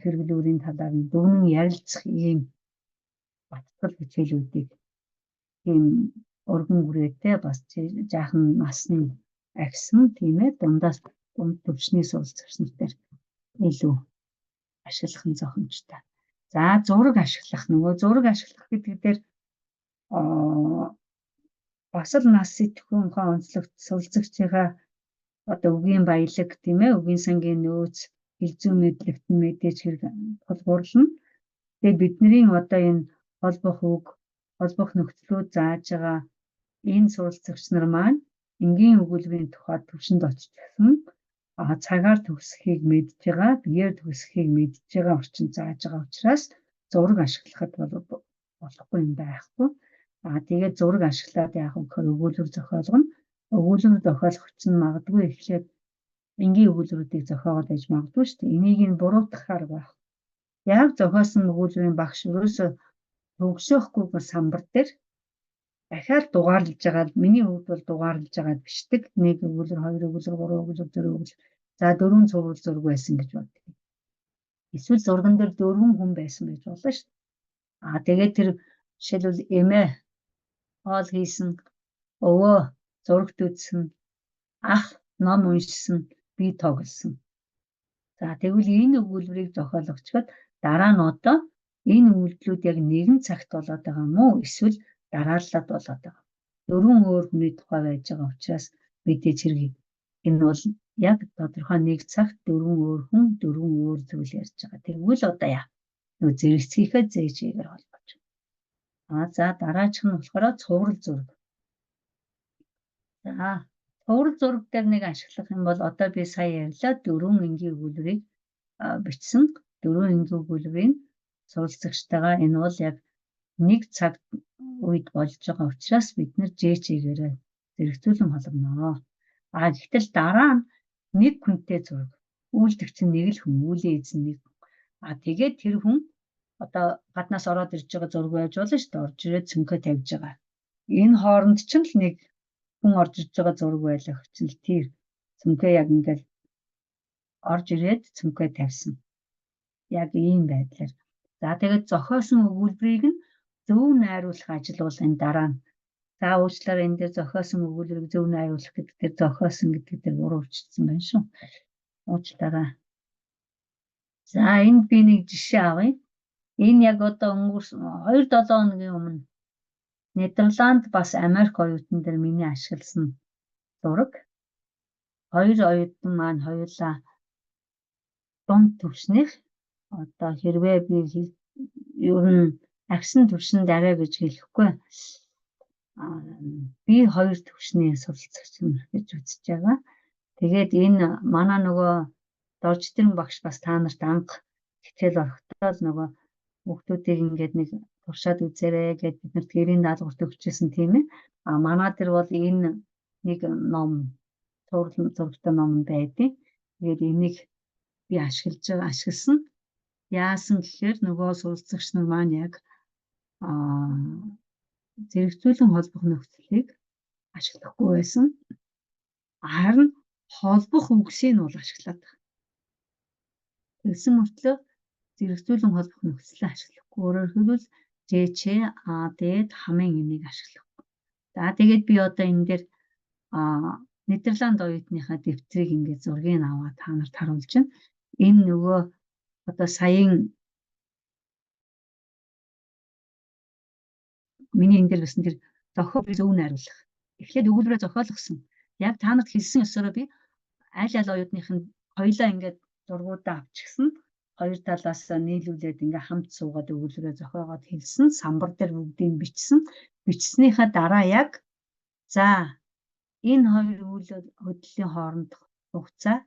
хэрэглүүрийн талаар нь дүгнэн ярилцах ийм батгал хичээлүүдийг ийм өргөн хүрээтэй, бас жаахан насны агсан, тийм ээ, дундаас дунд түвшний суралцагч нар илүү ашиглах нь зохимжтой. За, зураг ашиглах, нөгөө зураг ашиглах гэдэг дээр бас л нас идэвхтэй ухаан онцлогт суралцагчийнхаа одоо үгийн баялаг, тийм ээ, үгийн сангийн нөөц, хэл зүйн мэдлэгт нь мэдээж хэрэг тулгуурлана. Тэгээ бидний одоо энэ холбох үг, холбох нөхцлүүд зааж байгаа энэ суралцагч нар маань энгийн өгүүлбэрийн тухай төвшөнд очсон, цагаар төгсөхийг мэдж байгаа, биеэр төгсөхийг мэдж байгаа орчинд зааж байгаа учраас зураг ашиглахад бол болохгүй юм байхгүй. А тэгээд зураг ашиглаад яах вэ гэхээр өгүүлбэр зохиолгоно. Өгүүлбэр зохиолох чинь магадгүй эхлээд энгийн өгүүлбэрүүдийг зохиогоод байж магадгүй шүү дээ. Энийг нь буруутгах арга байх. Яг зохиосон өгүүлбэрийн багш ерөөсөө төгсөөхгүйгээр самбар дээр дахиад дугаарлаж байгаа. Миний хувьд бол дугаарлаж байгаа бичдэг. Нэг өгүүлбэр, хоёр өгүүлбэр, гурван өгүүлбэр, дөрөв өгүүлбэр. За, дөрвөн цуврал зураг байсан гэж боддог. Эсвэл зурган дээр дөрвөн хүн байсан байж болно шүү дээ. А тэгээд тэр жишээлбэл эмээ хоол хийсэн, өвөө зурагт үзсэн, ах ном уншсан, би тоглосон. За, тэгвэл энэ өгүүлбэрийг зохиологчдод дараа нь одоо энэ үйлдэлүүд яг нэгэн цагт болоод байгаа юм уу, эсвэл дарааллаад болоод байгаа. Дөрвөн өөр хүний тухай байж байгаа учраас мэдээж хэрэг энэ бол яг тодорхой нэг цагт дөрвөн өөр хүн дөрвөн өөр зүйл ярьж байгаа. Тэгвэл одоо яа? Нөгөө зэрэгцгийнхээ зээжээр холбож. А за, дараачих нь болохоор цуврал зураг. За, цуврал зураг дээр нэг ашиглах юм бол одоо би сая ярьлаа, дөрвөн энгийн өгүүлбэрийг бичсэн. Дөрвөн энгийн өгүүлбэрийг суралцагчтайгаа энэ бол яг нэг цаг үед болж байгаа учраас бид нар ЖЧ-гээрээ зэрэгцүүлэн холбоно. А гэтэл дараа нь нэг хүнтэй зураг. Үйлдэх чинь нэг л хүн, үйлийн эзэн нэг. А тэгээд тэр хүн одоо гаднаас ороод ирж байгаа зураг байж болно шүү дээ. Орж ирээд цүнхээ тавьж байгаа. Энэ хооронд ч л нэг хүн орж ирж байгаа зураг байлаа чинь л тэр цүнхээ яг ингээл орж ирээд цүнхээ тавьсан. Яг ийм байдлаар. За, тэгээд зохиосон өгүүлбэрийг нь зөв найруулах ажил бол энэ дараа нь. За, уучлаарай, энэ дээр зохиосон өгүүлбэрийг зөв найруулах гэдэг дээр зохиосон гэдэг дээр буруу бичсэн байна шүү. Уучлаарай. За, энд би нэг жишээ авъя. Энэ яг одоо өнгөрсөн 2-7 хоногийн өмнө Нидерланд бас Америк оюутан дээр миний ашигласан зураг. Хоёр оюутан маань хоёулаа дунд түвшнийх. Одоо хэрвээ би ер нь агсан түвшинд арай гэж хэлэхгүй. Би хоёр түвшний суралцагч юм гэж үзэж байгаа. Тэгээд энэ манай нөгөө Дорждэрэн багш бас та нарт анх хичээл орохдоо л нөгөө хүүхдүүдийг ингээд нэг туршаад үзээрэй гэд биднэрт гэрийн даалгаварт өгчээсэн, тийм ээ. А манай дээр бол энэ нэг ном, цуврал зурагтай ном байдیں۔ Тэгээд энийг би ашиглаж байгаа, ашигласан. Яасан гэхээр нөгөө суралцагч нар маань яг зэрэгцүүлэн холбох нөхцөлийг ашиглахгүй байсан. Харин холбох үгсийг нь бол ашиглаад байгаа. Тэгсэн мөртлөө зэрэгцүүлэн холбох нөхцөлөө ашиглахгүй. Өөрөөр хэлбэл ЖЧ А Д хамын энийг ашиглахгүй. За, тэгээд би одоо энэ дээр Нидерланд оюутныхаа дэвтрийг ингээд зургийг аваад та нарт харуулж байна. Энэ нөгөө одоо саяын миний энэ дээр байсан тэр зохиол зөв найруулах. Эхлээд өгүүлбэрээ зохиолгосон. Яг та нарт хэлсэн ёсороо би аль аль оюутных нь хоёлаа ингээд зургуудаа авчихсан. Хоёр талаас нийлүүлээд ингээ хамт суугаад өгүүлбэрээ зохиогоод хэлсэн. Самбар дээр бүгдийг бичсэн. Бичснийхаа дараа яг за энэ хоёр үйл хөдлөлийн хоорондох хугацаа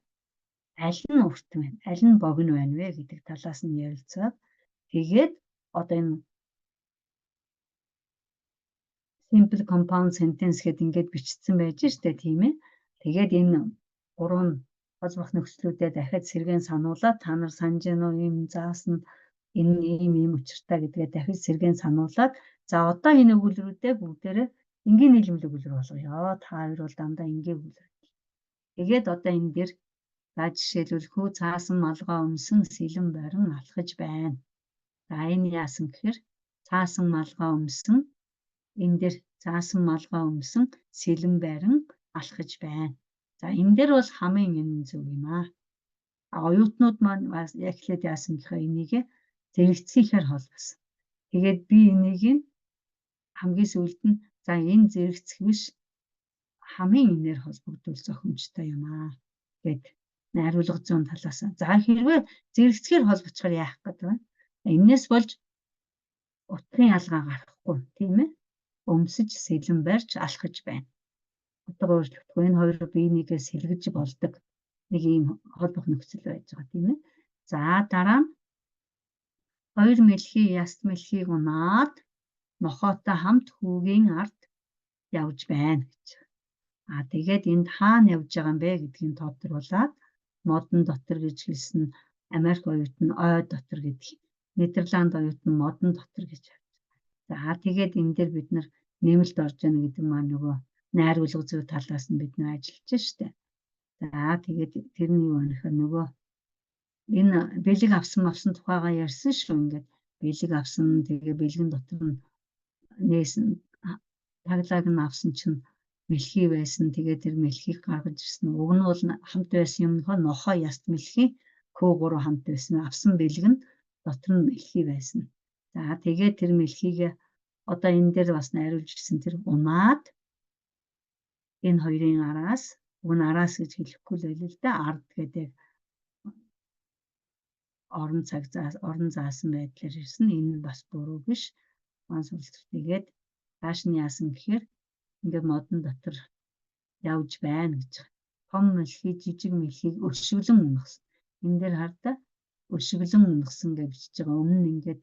Аль нь урт байна, аль нь богино байна вэ гэдэг талаас нь ярилцаад тэгээд одоо энэ simple compound sentence гэдэг ингээд бичсэн байж штэ, тийм ээ. Тэгээд энэ гурван холбох нөхцлүүдэд дахиад сэргээн сануулаад, та нар санаж гэнэ үү, ийм заасан, энэ ийм ийм учиртай гэдгээ дахиж сэргээн сануулад, за, одоо энэ өгүүлбэрүүдээ бүгдээрээ энгийн нийлмэл өгүүлбэр болгоё. Та хоёр бол дандаа энгийн өгүүлбэр. Тэгээд одоо энэ дээр, за, жишээлбэл, хүү цаасан малгай өмсөн сэлэм барин алхаж байна. За, энэ яасан гэхээр цаасан малгай өмсөн, энэ дээр цаасан малгай өмсөн сэлэм барин алхаж байна. За, энэ дээр бол хамгийн энэ зөв юм аа. А оюутнууд маань бас яг эхлээд яасан гэхээр энийг зэрэгцгийнхээр холбосон. Тэгээд би энийг нь хамгийн сүүлд нь, за, энэ зэрэгцэх биш, хамгийн энээр холбогдвол зохимжтой юм аа гэд найруулга зүйн талаас. За, хэрвээ зэрэгцгээр холбочихоор яах гэдэг вэ? Энээс болж утгын ялгаа гарахгүй, тийм ээ. Өмсөж, сэлэм барьж алхаж байна. Утга өөрчлөгдөхгүй. Энэ хоёр бие нэгээ сэлгэж болдог нэг ийм холбох нөхцөл байж байгаа, тийм ээ. За, дараа нь хоёр мэлхий яст мэлхийг унаад нохойтой хамт хүүгийн ард явж байна гэж. А тэгээд энд хаана явж байгаа юм бэ гэдгийг тодруулаад модон дотор гэж хэлсэн. Америк оюутан ой дотор гэдэг. Нидерланд оюутан модон дотор гэж авч. За, тэгээд энэ дээр бид нар нэмэлт орж яана гэдэг маань нөгөө найруулга зүй талаас нь бид нар ажиллаж штэ. За, тэгээд тэр нь юу вэ гэхээр нөгөө энэ бэлэг авсан авсан тухайгаа ярьсан шүү. Ингээд бэлэг авсан, тэгээ бэлгэн дотор нь нээсэн, таглааг нь авсан чинь мэлхий байсан. Тэгээ тэр мэлхийг гаргаж ирсэн. Уг нь бол хамт байсан юм нөхөө нохоо, яст мэлхий, хөө гурав хамт байсан. Авсан бэлэг нь дотор нь мэлхий байсан. За, тэгээд тэр мэлхийг одоо энэ дээр бас найруулж ирсэн, тэр унаад энэ хоёрын араас, уг нь араас гэж хэлэхгүй л байлээ л да, ард гэдэг орон цаг заа орон заасан байдлаар ирсэн. Энэ нь бас буруу биш. Маань суралцах. Тэгээд цааш нь яасан гэхээр ингээд модон дотор явж байна гэж. Том мэлхий, жижиг мэлхийг өшиглөн унагасан. Энэ дээр хардаа өшиглөн унагасан гэж бичиж байгаа. Өмнө нь ингээд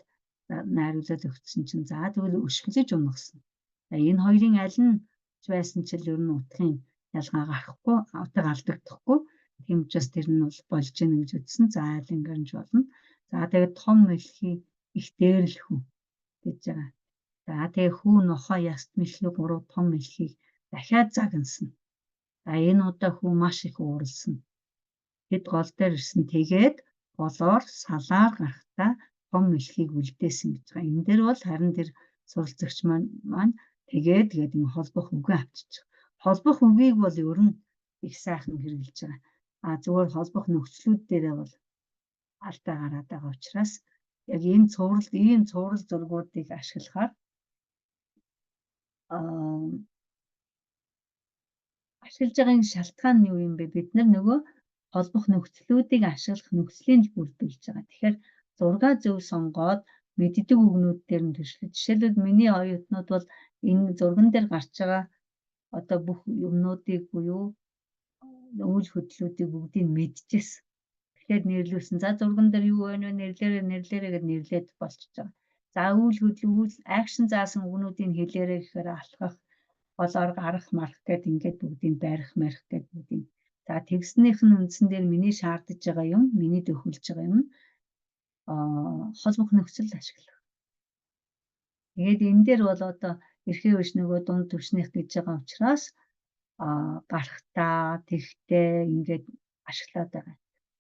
найруулад өгсөн чинь, за, тэгвэл өшиглөж унагасан. За, энэ хоёрын аль нь байсан ч л ер нь утгын ялгаа гарахгүй, утга алдагдахгүй. Тийм учраас тэр нь бол болж гэнэ гэж үзсэн. За, аль ингэрч болно. За, тэгээд том мэлхий их дээрлэхүү гэж байгаа. За, тэгээ хүү нохоо яст мэлхий гурав том мэлхийг дахиад загнасан. За, энэ удаа хүү маш их ууралсан. Тэд гол дээр ирсэн. Тэгээд голоор салаар гарахдаа том мэлхийг үлдээсэн гэж байгаа. Энэ дээр бол харин тэр суралцагч маань тэгээд тэгээд ингэ холбох үгээ авчиж байгаа. Холбох үгийг бол ер нь их сайхан хэрэглэж байгаа. А зүгээр холбох нөхцлүүд дээрээ бол алдаа гараад байгаа учраас яг энэ цуврал, ийм цуврал зургуудыг ашиглахаар ашиглаж байгаа энэ шалтгаан нь юу юм бэ? Бид нар нөгөө холбох нөхцлүүдийг ашиглах нөхцөлийн л бүрдүүлж байгаа. Тэгэхээр зургаа зөв сонгоод мэддэг үгнүүд дээр нь төшлөж. Жишээлбэл, миний оюутнууд бол энэ зурган дээр гарч байгаа одоо бүх юмнуудыг буюу үйл хөдлөлүүдийг бүгдийг мэдчихсэн. Тэгэхээр нэрлүүлсэн. За, зурган дээр юу байна вэ? Нэрлээрээ, нэрлээрээ гэд нэрлээд болчихж байгаа. За, үйл хөдлөл, үйл action заасан үгнүүдийг хэлээрээ гэхээр алхах, голоор гарах марах гэд ингээд бүгдийг барих марих гэд бүгдийг. За, тэгснийх нь үндсэн дээр миний шаардаж байгаа юм, миний дөхөлж байгаа юм холбох нөхцөл ашиглах. Тэгээд энэ дээр бол одоо эрхээ биш, нөгөө дунд түвшнийх гэж байгаа учраас гарахтаа, тэгтээ ингээд ашиглаад байгаа.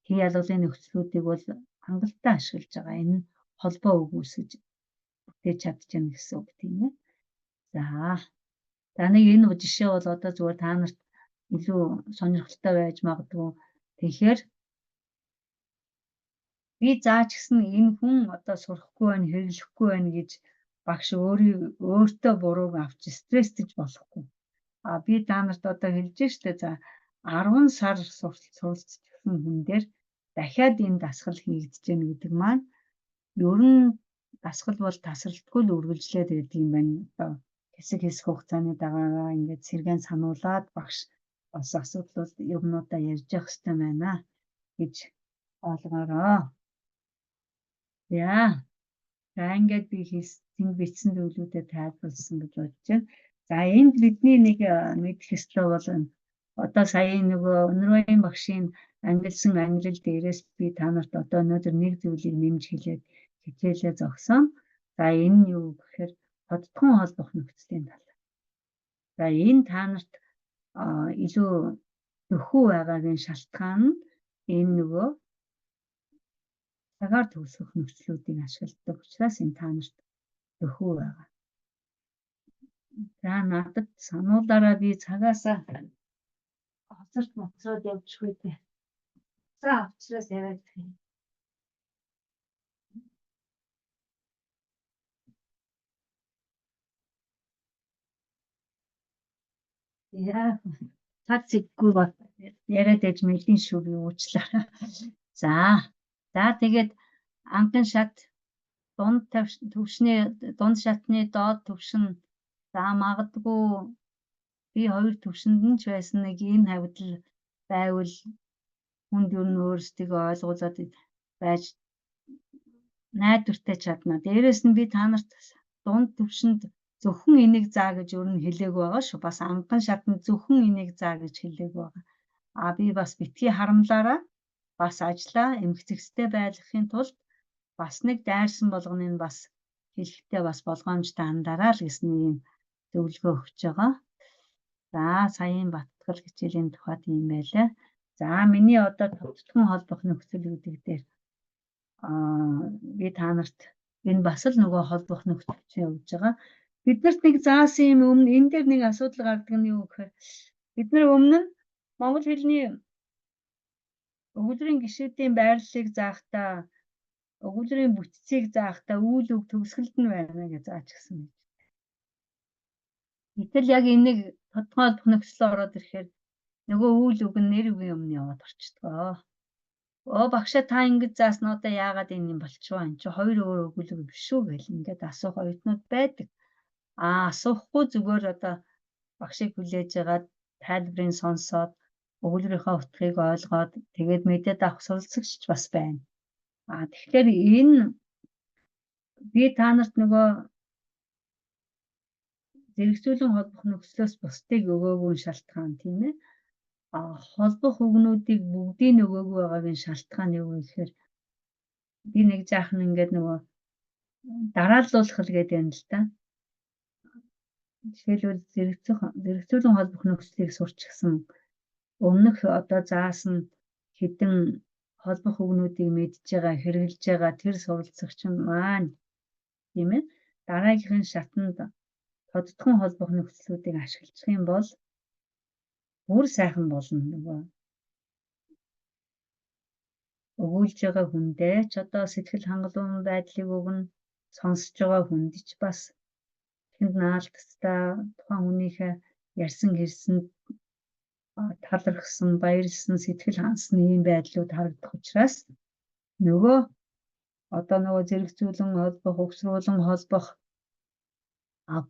Хий ялгалын нөхцлүүдийг бол хангалттай ашиглаж байгаа. Энэ нь холбоо үг үүсгэж бүтээж чадчихна гэсэн үг, тийм ээ. За. За, нэг энэ жишээ бол одоо зүгээр та нарт илүү сонирхолтой байж магадгүй. Тэгэхээр би зааж гисэн энэ хүн одоо сурахгүй байна, хэрэглэхгүй байна гэж багш өөрийг өөртөө бурууг авч стресстэж болохгүй. А би та нарт одоо хэлж штэ, за, 10 сар суралцсан хүн дээр дахиад энэ дасгал хийгдэж гэнэ гэдэг маань ер нь дасгал бол тасралтгүй л үргэлжлээд байдаг юм байна. Одоо хэсэг хэсэг хугацааны дагаагаа ингээд сэргээн сануулад багш бас асуудал юмнуудаа ярьж явах хэрэгтэй байна. гэж ойлгоорой. За. За ингээд би хийсэн бичсэн зүйлүүдэд тайлбарласан гэж бодож байна. За энд бидний нэг мэдэх ёстой бол одоо сая нөгөө Өнөрвийн багшийн ангилсан ангилал дээрээс би та нарт одоо өнөөдөр нэг зүйлийг нэмж хэлээд хичээлээ зогсоно. За энэ нь юу гэхээр тодтгон холбох нөхцөлийн талаар. За энэ та нарт илүү дөхүү байгаагийн шалтгаан нь энэ нөгөө цагаар төгсгөх нөхцлүүдийг ашигладаг учраас энэ та нарт дөхүү байгаа. За надад сануулаараа би цагаасаа хоцорч моцроод явчих үү дээ. За учраас яриад юм. Яа, цаг зэггүй ба яриад ээж мэдэн шүү би уучлаарай. За. За тэгээд анхан шат дунд төвшний дунд шатны доод төвшин за магадгүй би хоёр төвшөнд нь ч байсан нэг энэ хавьдал байвал хүнд ер нь өөрсдийгөө ойлгуулад байж найдвартай чадна. Дээрээс нь би та нарт дунд төвшөнд зөвхөн энийг заа гэж ер нь хэлээгүй байгаа шүү. Бас анхан шатанд зөвхөн энийг заа гэж хэлээгүй байгаа. А би бас битгий харамлаараа бас ажлаа эмгцэгстэй байлгахын тулд бас нэг дайрсан болгоныг бас хэлэхдээ бас болгоомжтой андараа л гэсэн ийм зөвлөгөө өгч байгаа. За саяын баттгал хичээлийн тухай тийм байлаа. За миний одоо тодтгон холбох нөхцөл гэдэг дээр би та нарт энэ бас л нөгөө холбох нөхцөл чинь явж байгаа. Биднэрт нэг заасан юм өмнө энэ дээр нэг асуудал гардаг нь юу гэхээр бид нар өмнө нь монгол хэлний өгүүлбэрийн гишүүдийн байрлалыг заахтаа өгүүлбэрийн бүтцийг заахтаа үйл үг төгсгөлд нь байна гэж заачихсан байж. Гэтэл яг энийг тодгой холбох нөхцөл ороод ирэхээр нөгөө үйл үг нь нэр үгийн өмнө яваад орчдгоо. Оо багшаа та ингэж заасан одоо яагаад энэ юм болчихваа энэ чи хоёр өөр өгүүлбэр биш үү гэл ингээд асуух оюутнууд байдаг. А асуухгүй зүгээр одоо багшийг хүлээж агаад тайлбарыг сонсоод өгүүлбэрийнхээ утгыг ойлгоод тэгээд мэдээд авах суралцагч бас байна. А тэгэхээр энэ би та нарт нөгөө зэрэгцүүлэн холбох нөхцлөөс бусдыг өгөөгүй шалтгаан тийм ээ. А холбох үгнүүдийг бүгдийг өгөөгүй байгаагийн шалтгаан юу вэ гэхээр би нэг жаахан ингээд нөгөө дарааллуулах л гэдэг юм л та. Жишээлбэл зэрэгцүүлэн холбох нөхцөлийг сурчсан өмнөх одоо заасан хэдэн холбох үгнүүдийг мэдж байгаа, хэрэглэж байгаа тэр суралцагч маань тийм ээ дараагийнхын шатанд тодтгон холбох нөхцлүүдийг ашиглах юм бол бүр сайхан болно нөгөө өгүүлж байгаа хүндээ ч одоо сэтгэл хангалуун байдлыг өгнө, сонсож байгаа хүнд ч бас тэнд наалтцтай тухайн хүнийхээ ярьсан хэрсэнд талархсан, баярлсан, сэтгэл хансан ийм байдлууд харагдах учраас нөгөө одоо нөгөө зэрэгцүүлэн холбох, угсруулан холбох,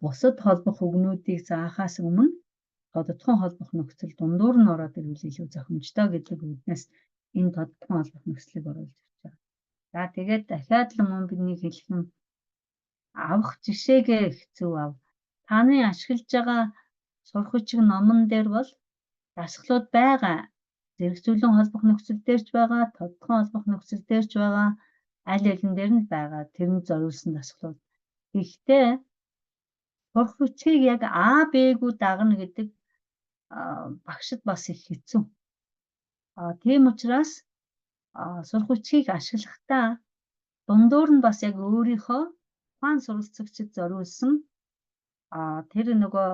бусад холбох үгнүүдийг заахаас өмнө тодтгон холбох нөхцөл дундуур нь ороод ирвэл илүү зохимжтой гэдэг үүднээс энэ тодтгон холбох нөхцөлийг оруулж ирж байгаа. За тэгээд дахиад л мөн бидний хэлэх нь авах жишээгээ хэцүү ав. Таны ашиглаж байгаа сурах бичиг номон дээр бол дасгалууд байгаа. Зэрэгцүүлэн холбох нөхцөл дээр ч байгаа, тодтгон холбох нөхцөл дээр ч байгаа, аль алин дээр нь байгаа. Тэрэнд зориулсан дасгалууд. Гэхдээ сурах бичгийг яг А, Б-г дагна гэдэг багшид бас их хэцүү. Тийм учраас сурах бичгийг ашиглахдаа дундуур нь бас яг өөрийнхөө тухайн суралцагчид зориулсан тэр нөгөө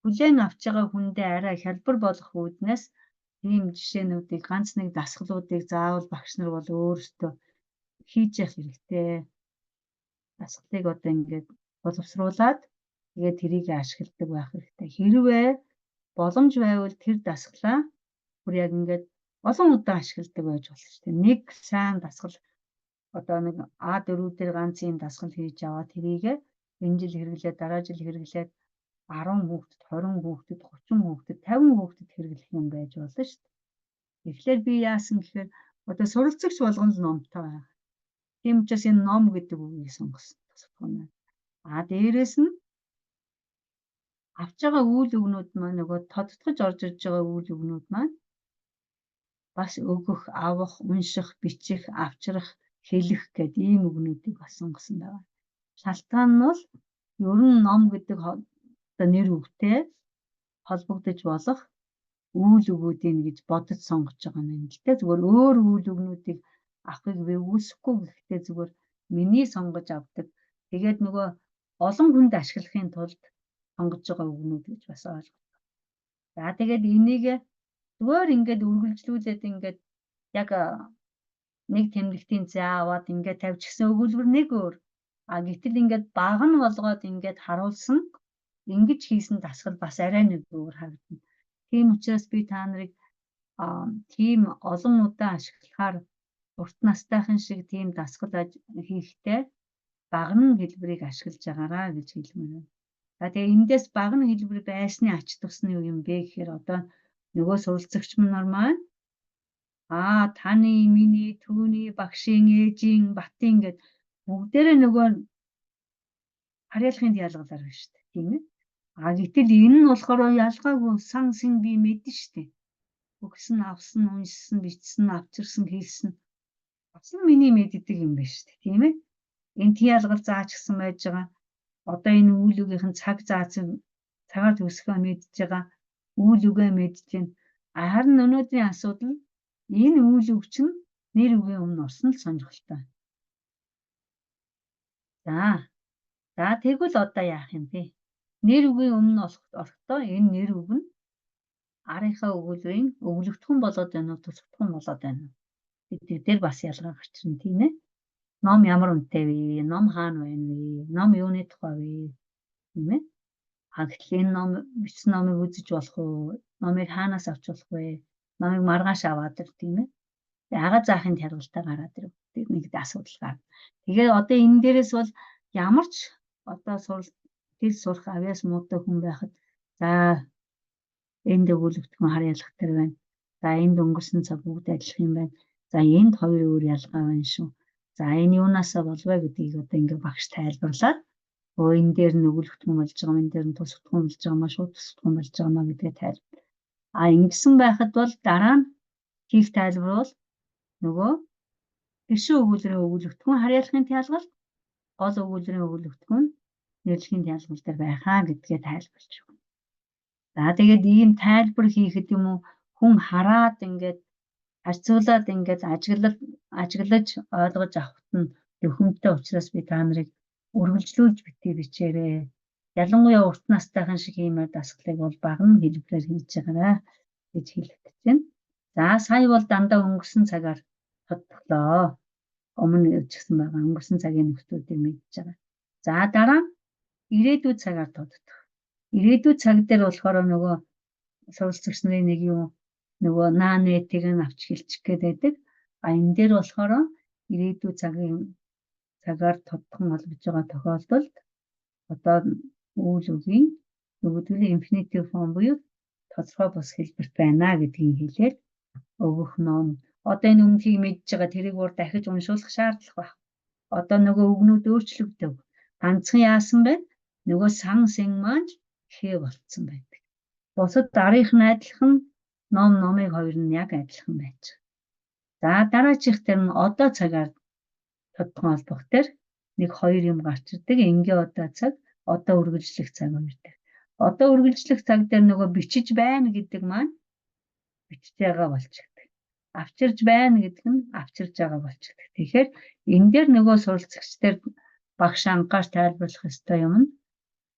хүлээн авч байгаа хүндээ арай хялбар болох үүднээс ийм жишээнүүдийг ганц нэг дасгалуудыг заавал багш нар бол өөрсдөө хийж явах хэрэгтэй. Дасгалыг одоо ингээд боловсруулад тэгээд тэрийг ашигладаг байх хэрэгтэй. Хэрвээ боломж байвал тэр дасгалаа бүр яг ингээд олон удаа ашигладаг байж болох шүү дээ. Нэг сайн дасгал одоо нэг А4 дээр ганц ийм дасгал хийж аваад тэрийг энэ жил хэрэглээд дараа жил хэрэглээд 10 хүүхдэд, 20 хүүхдэд, 30 хүүхдэд, 50 хүүхдэд хэрэглэх юм байж болно шүү дээ. Тэгэхээр би яасан гэхээр одоо суралцагч болгон л номтой байна. Тийм учраас энэ ном гэдэг үгийг сонгосон тусгай. А дээрэс нь авч байгаа үйл үгнүүд маань нөгөө тодтогч орж ирж байгаа үйл үгнүүд маань бас өгөх, авах, унших, бичих, авчрах, хэлэх гэдэг ийм үгнүүдийг бас сонгосон байгаа. Шалтгаан нь бол ер нь ном гэдэг одоо нэр үгтэй холбогдож болох үйл үгүүдийг гэж бодож сонгож байгаа юм л дээ. Зүгээр өөр үйл үгнүүдийг авахыг би үүсэхгүй, гэхдээ зүгээр миний сонгож авдаг. Тэгээд нөгөө олон хүнд ашиглахын тулд сонгож байгаа үгнүүд гэж бас ойлгох. За, тэгээд энийг зүгээр ингээд үргэлжлүүлээд ингээд яг нэг тэмдэгтийн зай аваад ингээд тавьчихсан өгүүлбэр нэг өөр. А гэтэл ингээд баг нь болгоод ингээд харуулсан, ингэж хийсэн дасгал бас арай нэг өөр харагдана. Тийм учраас би та нарыг тийм олон удаа ашиглахаар урт настайхан шиг тийм дасгал хийхдээ баганан хэлбэрийг ашиглаж байгаараа гэж хэлмээр байна. За, тэгээ эндээс багана хэлбэр байсны ач тус нь юу юм бэ гэхээр одоо нөгөө суралцагч нар маань таны, миний, түүний, багшийн, ээжийн, батын гэд бүгдээрээ нөгөө харьяалахын ялгалаар байна шүү дээ, тийм ээ. А гэтэл энэ нь болохоор ялгаагүй сан сэн би мэднэ шүү дээ. Өгсөн, авсан, уншсан, бичсэн, авчирсан, хэлсэн бас нь миний мэддэг юм байна шүү дээ, тийм ээ. Энэ тий ялгал заачихсан байж байгаа. Одоо энэ үйл үгийнх нь цаг заасан, цагаар төгсгөө мэдж байгаа, үйл үгээ мэдж байна. Харин өнөөдрийн асуудал энэ үйл үг чинь нэр үгийн өмнө орсон л сонирхолтой. За, тэгвэл одоо яах юм бэ? Нэр үгийн өмнө орохдоо энэ нэр үг нь арынхаа өгүүлбэрийн өглөгдөхөн болоод байна уу, тусагдахуун болоод байна уу гэдэг дээр бас ялгаа гарчирна, тийм ээ. Ном ямар үнэтэй вэ? Ном хаана байна вэ? Ном юуны тухай вэ? Тийм ээ. А гэтэл энэ ном, бичсэн номыг үзэж болох уу? Номыг хаанаас авч болох вэ? Номыг маргааш аваад ир, тийм ээ. Яагаад заахын хариултаа гараад ирэв. Нэг асуудал гарна. Тэгээ одоо энэ дээрээс бол ямар ч одоо сурал хэл сурах авьяас муутай хүн байхад, за, энд өгүүлэгдэхүүн хар ялах төр байна. За, энд өнгөрсөн цаг бүгд адилхан юм байна. За, энд хоёр өөр ялгаа байна шүү. За, энэ юунаасаа болвэ гэдгийг одоо ингээ багш тайлбарлаад, өө, энэ дээр нь өгүүлэгдэхүүн болж байгаа, энэ дээр нь тусагдахуун болж байгаа маа, шууд тусагдахуун болж байгаа маа гэдгээ тайлбар. А ингэсэн байхад бол дараа нь хийх тайлбар бол нөгөө гишүүн өгүүлбэрийн өгүүлэгдэхүүн харьяалахын тялгалт, гол өгүүлбэрийн өгүүлэгдэхүүн нэрлэхийн тялгал дээр байхаа гэдгээ тайлбарлаж өгнө. За, тэгээд ийм тайлбар хийхэд юм уу, хүн хараад ингээд харьцуулаад ингээд ажиглаж ойлгож авахт нь дөхөмтэй учраас би та нарыг үргэлжлүүлж битгий бичээрэй. Ялангуяа урт настайхан шиг иймэр дасгалыг бол багана хэлбэрээр хийж байгаарай гэж хэлэх гэж байна. За, сая бол дандаа өнгөрсөн цагаар тодтолоо. Өмнө явчихсан байгаа өнгөрсөн цагийн нөхдүүдийг мэдж байгаа. За, дараа нь ирээдүйн цагаар тодтох. Ирээдүйн цаг дээр болохоор нөгөө суралцагч нарын нэг юм нөгөө наанетыг нь авч хэлчих гээд байдаг. А энэ дээр болохоор ирээдүйн цагийн цагаар тодтогон холбож байгаа тохиолдолд одоо үйл үгийн нөгөөдгөлийн infinitive form буюу тодорхой бус хэлбэрт байна гэдгийг хэлээд өгөх ном. Одоо энэ өмнөхийг мэдж байгаа, тэрийг бүр дахиж уншуулах шаардлага байх. Одоо нөгөө үгнүүд өөрчлөгдөв. Ганцхан яасан бэ? Нөгөө сан сэн маань хээ болцсон байдаг. Бусад дарих нь адилхан, ном, номыг хоёр нь яг адилхан байж байгаа. За, дараачих тэр нь одоо цагаар тодтогон холбох дээр нэг хоёр юм гарч ирдэг. Энгийн одоо цаг, одоо үргэлжлэх цаг хоёр дээр. Одоо үргэлжлэх цаг дээр нөгөө бичиж байна гэдэг маань бичиж байгаа болчихдог. Авчирж байна гэдэг нь авчирж байгаа болчихдог. Тэгэхээр энэ дээр нөгөө суралцагч дээр багш анхаар тайлбарлах ёстой юм нь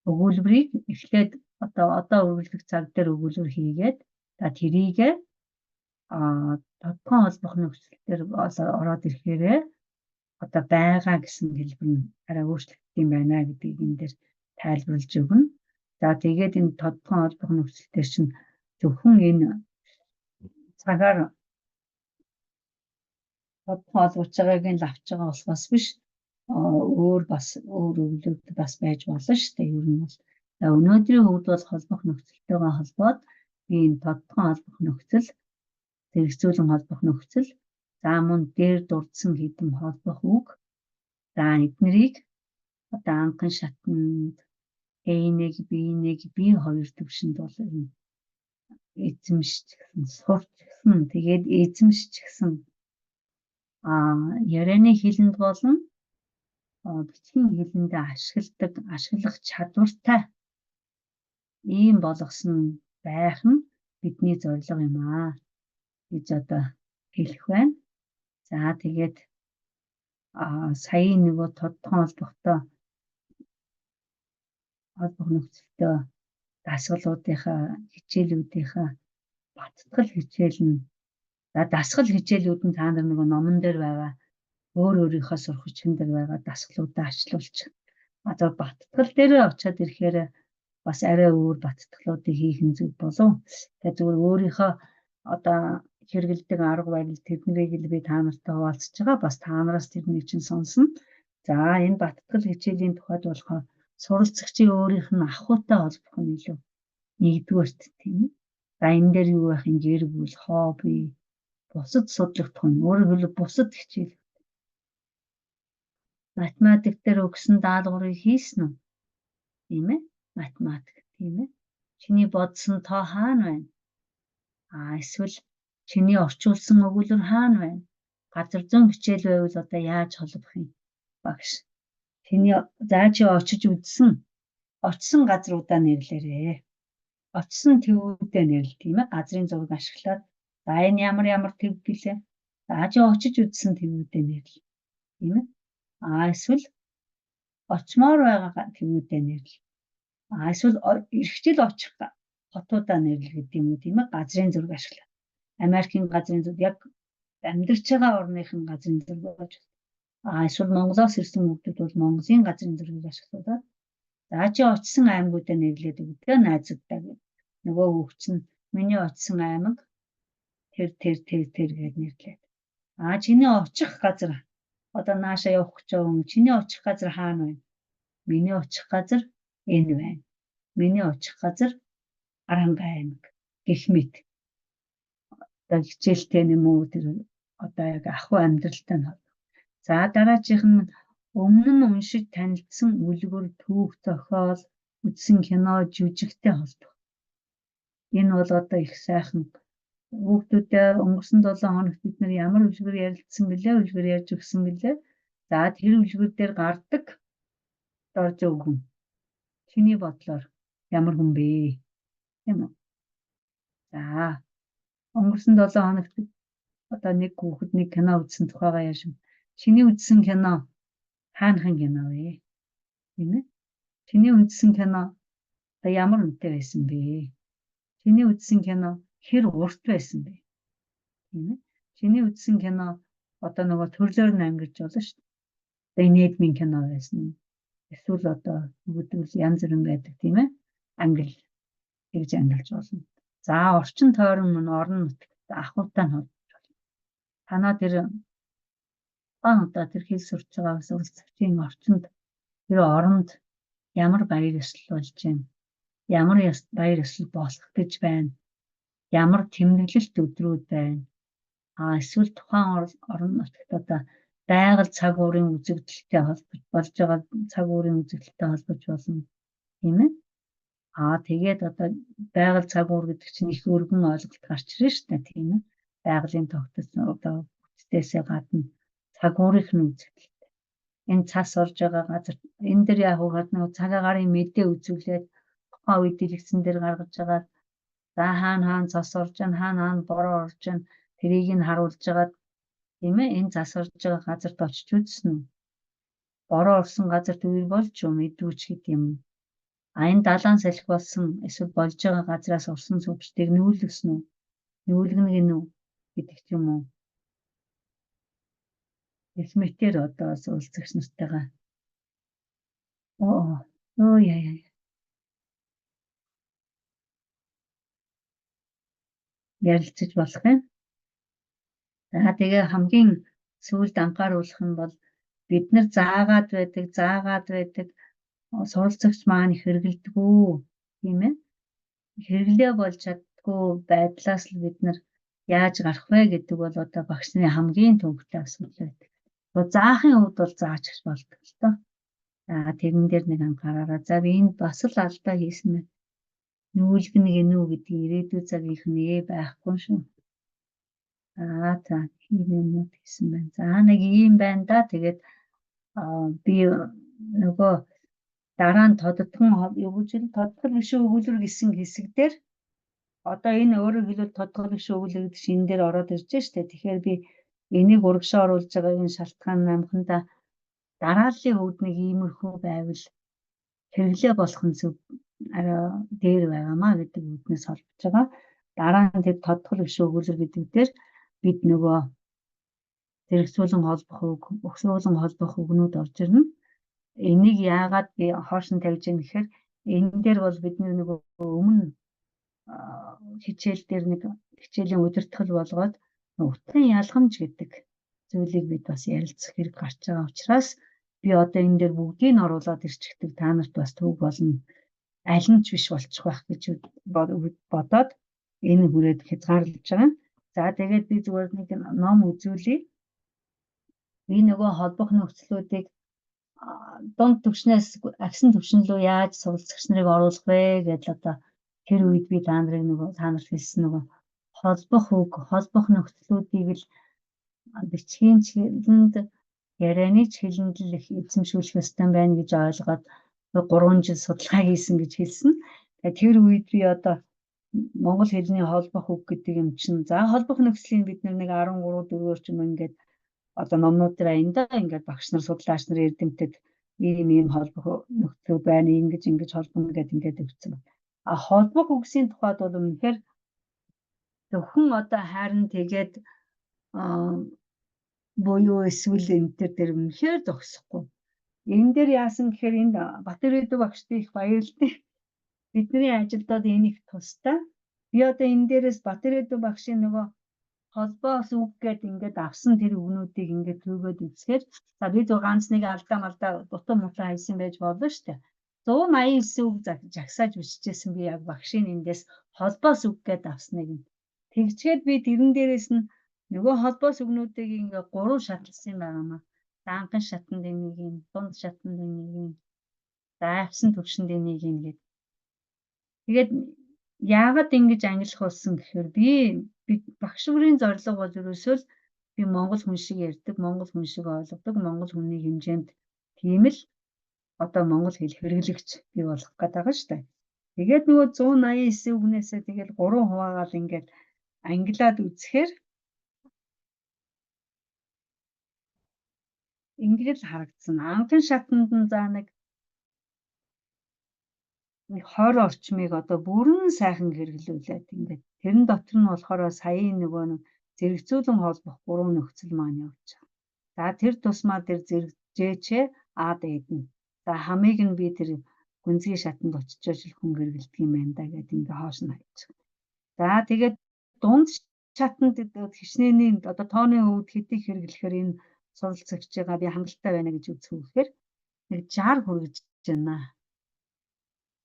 өгүүлбэрийг эхлээд одоо үргэлжлэх цаг дээр өгүүлбэр хийгээд, за, тэрийг тодтогон холбох нөхцөл дээр ороод ирэхээрээ одоо байгаа гэсэн хэлбэр нь арай өөрчлөгдсөн юм байна гэдгийг энэ дээр тайлбарлаж өгнө. За, тэгээд энэ тодтогон холбох нөхцөл дээр чинь зөвхөн энэ цагаар тодтогон холбож байгааг нь л авч байгаа болохоос биш, өөр бас өөр өглөөд бас байж болно шүү дээ. Ер нь бол за, өнөөдрийн хувьд бол холбох нөхцөлтэйгээ холбоод ийм тодтогон холбох нөхцөл, зэрэгцүүлэн холбох нөхцөл, за мөн дээр дурдсан хэдэн холбох үг. За эднэрийг одоо анхан шатанд A1, B1, B2 төвшөнд бол эзэмшчихсэн, сурчсан, тэгээд эзэмшчихсэн ярианы хэлэнд болон бичгийн хэлэндээ ашигладаг, ашиглах чадвартай ийм болгосон байх нь бидний зорилго юм аа гэж одоо хэлэх байна. За тэгээд саяын нөгөө тодтогон холбохтой холбох нөхцөлтөө дасгалуудынхаа хичээлүүдийнхаа баттгал хичээл нь, за дасгал хичээлүүд нь та нар нөгөө номон дээр байгаа өөр өөрийнхөө сурах хүчин дээр байгаа дасгалуудаа ачлуулчих. А за баттгал дээрээ очиод ирэхээр бас арай өөр баттгалуудыг хийх нь зөв болов. Тэгээ зүгээр өөрийнхөө одоо хэрэглэдэг арга барил тэднийг л би та нартай хуваалцаж байгаа. Бас та нараас тэрнийг чинь сонсно. За энэ баттгал хичээлийн тухайд болохоор суралцагчийн өөрийнх нь ахуйтай холбох нь илүү нэгдүгээрт, тийм ээ. За энэ дээр юу байх юм, гэр бүл, хобби, бусад судлагдах нь, өөрөөр хэлбэл бусад хичээл. Математик дээр өгсөн даалгаврыг хийсэн үү? Тийм ээ. Математик, тийм ээ. Чиний бодсон тоо хаана байна? А эсвэл чиний орчуулсан өгүүлбэр хаана байна? Газар зүүн хичээл байвал одоо яаж холбох юм? Багш. Чиний за чи очиж үзсэн, очсон газруудаа нэрлээрээ. Очсон твүүдээ нэрлэл, тийм ээ. Газрын зураг ашиглаад за энэ ямар ямар төв гэлээ. За чи очиж үзсэн твүүдээ нэрлэл. Тийм ээ. А эсвэл очмоор байгаа твүүдээ нэрлэл. А эсвэл ирэх жил очих хотуудаа нэрлэл гэдэг юм уу, тийм ээ. Газрын зураг ашиглаад. Америкийн газрын зураг, яг амьдарч байгаа орныхын газрын зураг болж. А эсвэл Монголоос ирсэн хүүхдүүд бол Монголын газрын зургийг ашиглаад за чи очсон аймагуудаа нэрлээд өгдөө найзуудаа гэх. Нөгөө хүүхд чинь миний очсон аймаг тэр тэр тэр тэр гэж нэрлээд. А чиний очих газар одоо нааша явах гэж байгаа юм. Чиний очих газар хаана вэ? Миний очих газар энэ байна. Миний очих газар Аранга аймаг гэх мэт. Одоо хичээлтэй нэм үү, тэр одоо яг ахуй амьдралтай нь. За дараачих нь өмнө нь уншиж танилцсан үлгэр, түүх зохиол, үзсэн кино, жүжигтэй холбох. Энэ бол одоо их сайхан хүүхдүүдээ өнгөрсөн 7 хоногт бид нар ямар үлгэр ярилцсан бэлээ, үлгэр ярьж өгсөн бэлээ. За тэр үлгэр дээр гардаг дорж өгөн. Чиний бодлоор ямар хүн бэ? Тийм үү? За өнгөрсөн 7 хоногт одоо нэг хүүхэд нэг кино үзсэн тухайгаа ярьж. Чиний үзсэн кино хаанахын кино вэ? Тийм ээ? Чиний үзсэн кино одоо ямар үнэтэй байсан бэ? Чиний үзсэн кино хэр урт байсан бэ? Тийм ээ? Чиний үзсэн кино одоо нөгөө төрлөөр нь ангилж болно шүү дээ. Одоо инээдмийн кино байсан уу? Эсвэл одоо нөгөөдөл янз бүрэн байдаг, тийм ээ? Ангил тэгж ангилж болно. За орчин тойрон мөн орон нутагт ахуйтай нь холбож болно. Танаа тэр одоо тэр хэл сурч байгаа суралцагчийн орчинд тэр оронд ямар баяр ёслол болж байна? Ямар баяр ёслол болох гэж байна? Ямар тэмдэглэлт өдрүүд байна? А эсвэл тухайн орон нутагт одоо байгаль цаг уурын үзэгдэлтэй холбож болж байгаа цаг уурын үзэгдэлтэй холбож болно. Тийм ээ? Аа тэгээд одоо байгаль цаг уур гэдэг чинь их өргөн ойлголт гарч ирнэ шүү дээ, тийм ээ. Байгалийн тогтцол одоо бүтцээсээ гадна цаг уурын нь үзэгдэлтэй. Энэ цас орж байгаа газар энэ дэр яг уу нэг цаг агаарын мэдээ үзүүлээд тухайн үед дэлгэцэн дээр гаргаж байгаа. За хаана хаана цас орж байна, хаана хаана бороо орж байна тэрийг нь харуулж байгаа, тийм ээ. Энэ цас орж байгаа газарт очиж үзсэн үү? Бороо орсон газарт үер болж юу мэдвүүч гэдэг юм. А энэ далайн салхи болсон эсвэл болж байгаа газраас орсон сувчдыг нүүлгэсэн үү? Нүүлгэнэ гинүү гэдэг ч юм уу. Гэх мэтээр одоо суралцагч нартайгаа оо оо яа яа ярилцаж болох юм. За тэгээ хамгийн сүүлд анхааруулах нь бол бид нар заагаад байдаг суралцагч маань хэрэглэдэггүй, тийм ээ. Хэрэглээ болж чаддаггүй. болдгоо байдлаас л бид нар яаж гарах вэ гэдэг бол одоо багш нарын хамгийн төвөгтэй асуудал байдаг. Заахын хувьд бол зааж гэж болдог л доо. За тэрэн дээр нэг анхаараарай. За би энд бас л алдаа хийсэн байна. Нүүлгэн гинүү гэдэг ирээдүй цагийнх нь ээ байхгүй шүү. За ийм юмнууд хийсэн байна. За нэг ийм байна да. Тэгээд би нөгөө дараа нь тодтгон юу гэж тодтгол биш өгүүлбэр гэсэн хэсэг дээр одоо энэ өөрөөр хэлбэл тодтгол биш өгүүлбэр гэдэг чинь энэ дээр ороод ирж штэ. Тэгэхээр би энийг урагшаа оруулж байгаа энэ шалтгаан намхандаа дарааллын хувьд нэг иймэрхүү байвал хэрэглээ болох нь зөв арай дээр байгаамаа гэдэг үүднээс холбож байгаа. Дараа нь тэр тодтгол биш өгүүлбэр гэдэг дээр бид нөгөө зэрэгцүүлэн холбох үг, өгсрүүлэн холбох үгнүүд орж ирнэ. Энийг яагаад би хоош нь тавьж ийн гэхээр энэ дээр бол бидний нөгөө өмнө хичээл дээр нэг хичээлийн удирдгал болгоод утгын ялгамж гэдэг зүйлийг бид бас ярилцах хэрэг гарч байгаа учраас би одоо энэ дээр бүгдийг нь оруулаад ирчихдэг, та нарт бас төв болно, аль нь ч биш болчих байх гэж бодоод энэ хүрээд хязгаарлаж байгаа. За тэгээд би зүгээр нэг ном үзүүлье. Би нөгөө холбох нөхцлүүдийг дунд түвшнээс агсан түвшин рүү яаж суралцагч нарыг оруулах вэ гэдэл одоо тэр үед би та нарыг нөгөө та нарт хэлсэн нөгөө холбох үг, холбох нөхцлүүдийг л бичгийн хэлэнд, ярианы ч хэлэнд л их эзэмшүүлэх ёстой байна гэж ойлгоод 3 жил судалгаа хийсэн гэж хэлсэн. Тэгээд тэр үед би одоо монгол хэлний холбох үг гэдэг юм чинь за холбох нөхцөлийн бид нэг 13 4-өр ч юм ингээд одоо номнууд дээр аяндаа ингээд багш нар, судлаач нар, эрдэмтэд ийм ийм холбох нөхцөл байна, ингэж ингэж холбоно гэдээ ингээд өгсөн. А холбох үгсийн тухайд бол үнэхээр зөвхөн одоо хайрн тэгээд буюу эсвэл энэ төр дээр үнэхээр зогсохгүй. Энэ дээр яасан гэхээр энд Батэрээдүү багшд их баярлалаа. Бидний ажилдад энэ их тустай. Би одоо энэ дээрээс Батэрээдүү багшийн нөгөө холбоос үг гээд ингээд авсан тэр үгнүүдийг ингээд төгөөд үзэхээр за би зөв ганц нэг алдаа малдаа дутуу мутаа хайсан байж болно шүү дээ. 189 үг жагсааж бичижсэн би яг багшийн эндээс холбоос үг гээд авсныг нь. Тэгчээд би тэрэн дээрээс нь нөгөө холбоос үгнүүдийг ингээд гурван шатлсан юм байгаамаа. Анхан шатанд энийг нь, дунд шатанд энийг нь, за авсан төвшөнд энийг нь гээд. Тэгээд яагаад ингэж ангилах болсон гэхээр би багш бүрийн зорилго бол ерөөсөө л би монгол хүн шиг ярьдаг, монгол хүн шиг ойлгодог, монгол хүний хэмжээнд тийм л одоо монгол хэл хэрэглэгч би болох гээд байгаа шүү дээ. Тэгээд нөгөө 189 үгнээсээ тэгээд 3 хуваагаал ингээд ангилаад үзэхээр ингэж л харагдсан. Анхан шатанд нь за нэг 20 орчмыг одоо бүрэн сайхан хэрэглүүлээд ингээд тэрэн дотор нь болохоор саяын нөгөө нэг зэрэгцүүлэн холбох гурван нөхцөл маань явж байгаа. За тэр тусмаа тэр зэрэг жээч А дээд нь. За хамыг нь би тэр гүнзгий шатанд очиж ижил хүн хэрэгэлдэг юм байна да гэдэг ингээ хоош нь хайж байгаа. За тэгээд дунд шатанд хичнээний одоо тооны өвд хэдийг хэрэглэхээр энэ суралцагч байгаа би хангалттай байна гэж үзэх үү гэхээр нэг 60 хүргэж байна.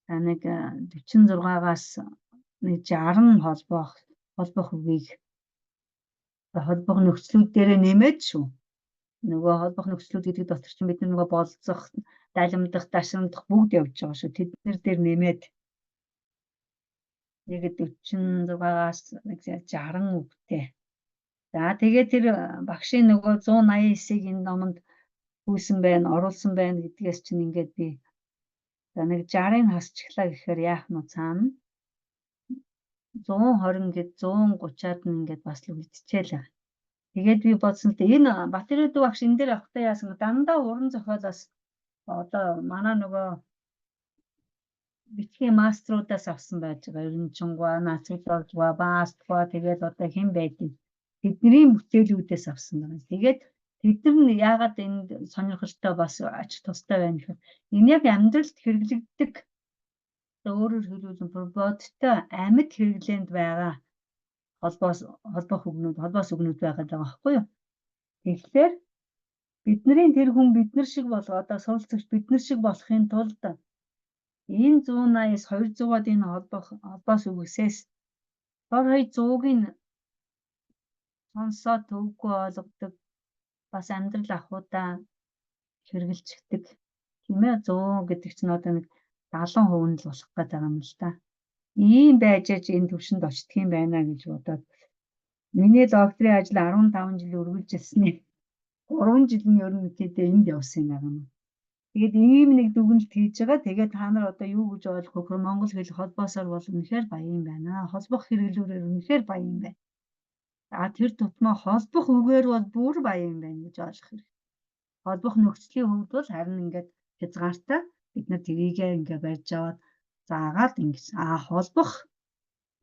За нэг 46-аас нэг 60 холбох үгийг холбох нөхцлүүд дээрээ нэмээд шүү. Нөгөө холбох нөхцлүүд гэдэг дотор чинь бид нөгөө болцох, далимдах, дашрамдах бүгд явж байгаа шүү. Тэд нар дээр нэмээд нэг 46-аас нэг 60 үгтэй. За тэгээд тэр багшийн нөгөө 189-ийг энэ номонд хүйсэн байна, оруулсан байна гэдгээс чинь ингээд би за нэг 60-ыг хасчихлаа гэхээр яах нь цаана 120 гээд 130-аад нь ингээд бас л үлдчихээл. Тэгээд би бодсон л энэ Батэрээдүү багш энэ дээр явахдаа яасан дандаа уран зохиолоос одоо манай нөгөө бичгийн маструудаас авсан байж байгаа. Ерөнчингуа, Нацрдолжва, Бааства тэгээд одоо хэн байдгийг тэдний бүтээлүүдээс авсан байна. Тэгээд тэд нар нь яагаад энд сонирхолтой бас ач тустай байна гэхээр энэ яг амьдралд хэрэглэгддэг, өөрөөр хэлбэл бодиттой амьд хэрэглээнд байгаа холбоос холбох үгнүүд, холбоос үгнүүд байгаад байгаа байхгүй юу? Тэгэхээр бидний тэр хүн бид нар шиг болго одоо суралцагч бид нар шиг болохын тулд энэ 189 200-аад энэ холбоос үгсээс Дор хаяж 100-ыг нь сонсоод төвөггүй ойлгодог. Бас амьдрал ахуйдаа хэрэгжилдэг. Тийм ээ, 100 гэдэг чинь одоо нэг 70% нь л болох гээд байгаа юм л та. Ийм байж аж энэ төвшөнд очдөг юм байна гэж бодоод миний докторийн ажил 15 жил үргэлжилсний 3 жил нь ерөнхийдөө энд явсан юм байна. Тэгээд ийм нэг дүгнэлт хийж байгаа. Тэгээд та нар одоо юу гэж ойлгох вэ? Монгол хэл холбоосоор бол үнэхээр баян байна. Холбох хэрэглүүрээр үнэхээр баян байна. А тэр тутмаа холбох үгээр бол бүр баян байна гэж ойлгох хэрэгтэй. Холбох нөхцөлийн хувьд бол харин ингээд хязгаартай, бид нар тэрийгээ ингээ барьж аваад заагаад ингэж холбох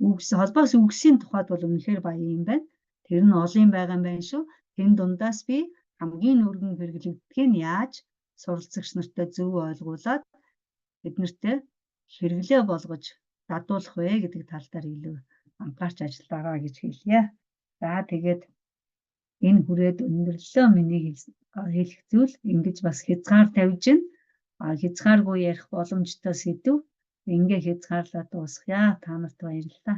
үгс, холбоос үгсийн тухайд бол үнэхээр баян юм байна. Тэр нь олон юм байгаа юм байна шүү. Тэн дундаас би хамгийн өргөн хэрэглэгддгийг нь яаж суралцагч нартай зөв ойлгуулад бид нартэй хэрэглээ болгож дадуулах вэ гэдэг тал дээр илүү анхаарч ажиллаараа гэж хэлье. За, тэгээд энэ хүрээд өндөрлөө. Миний хэлэх зүйл ингэж бас хязгаар тавьж гин хязгааргүй ярих боломжтой сэдэв. Ингээ хязгаарлаад дуусгая. Та нарт баярлалаа.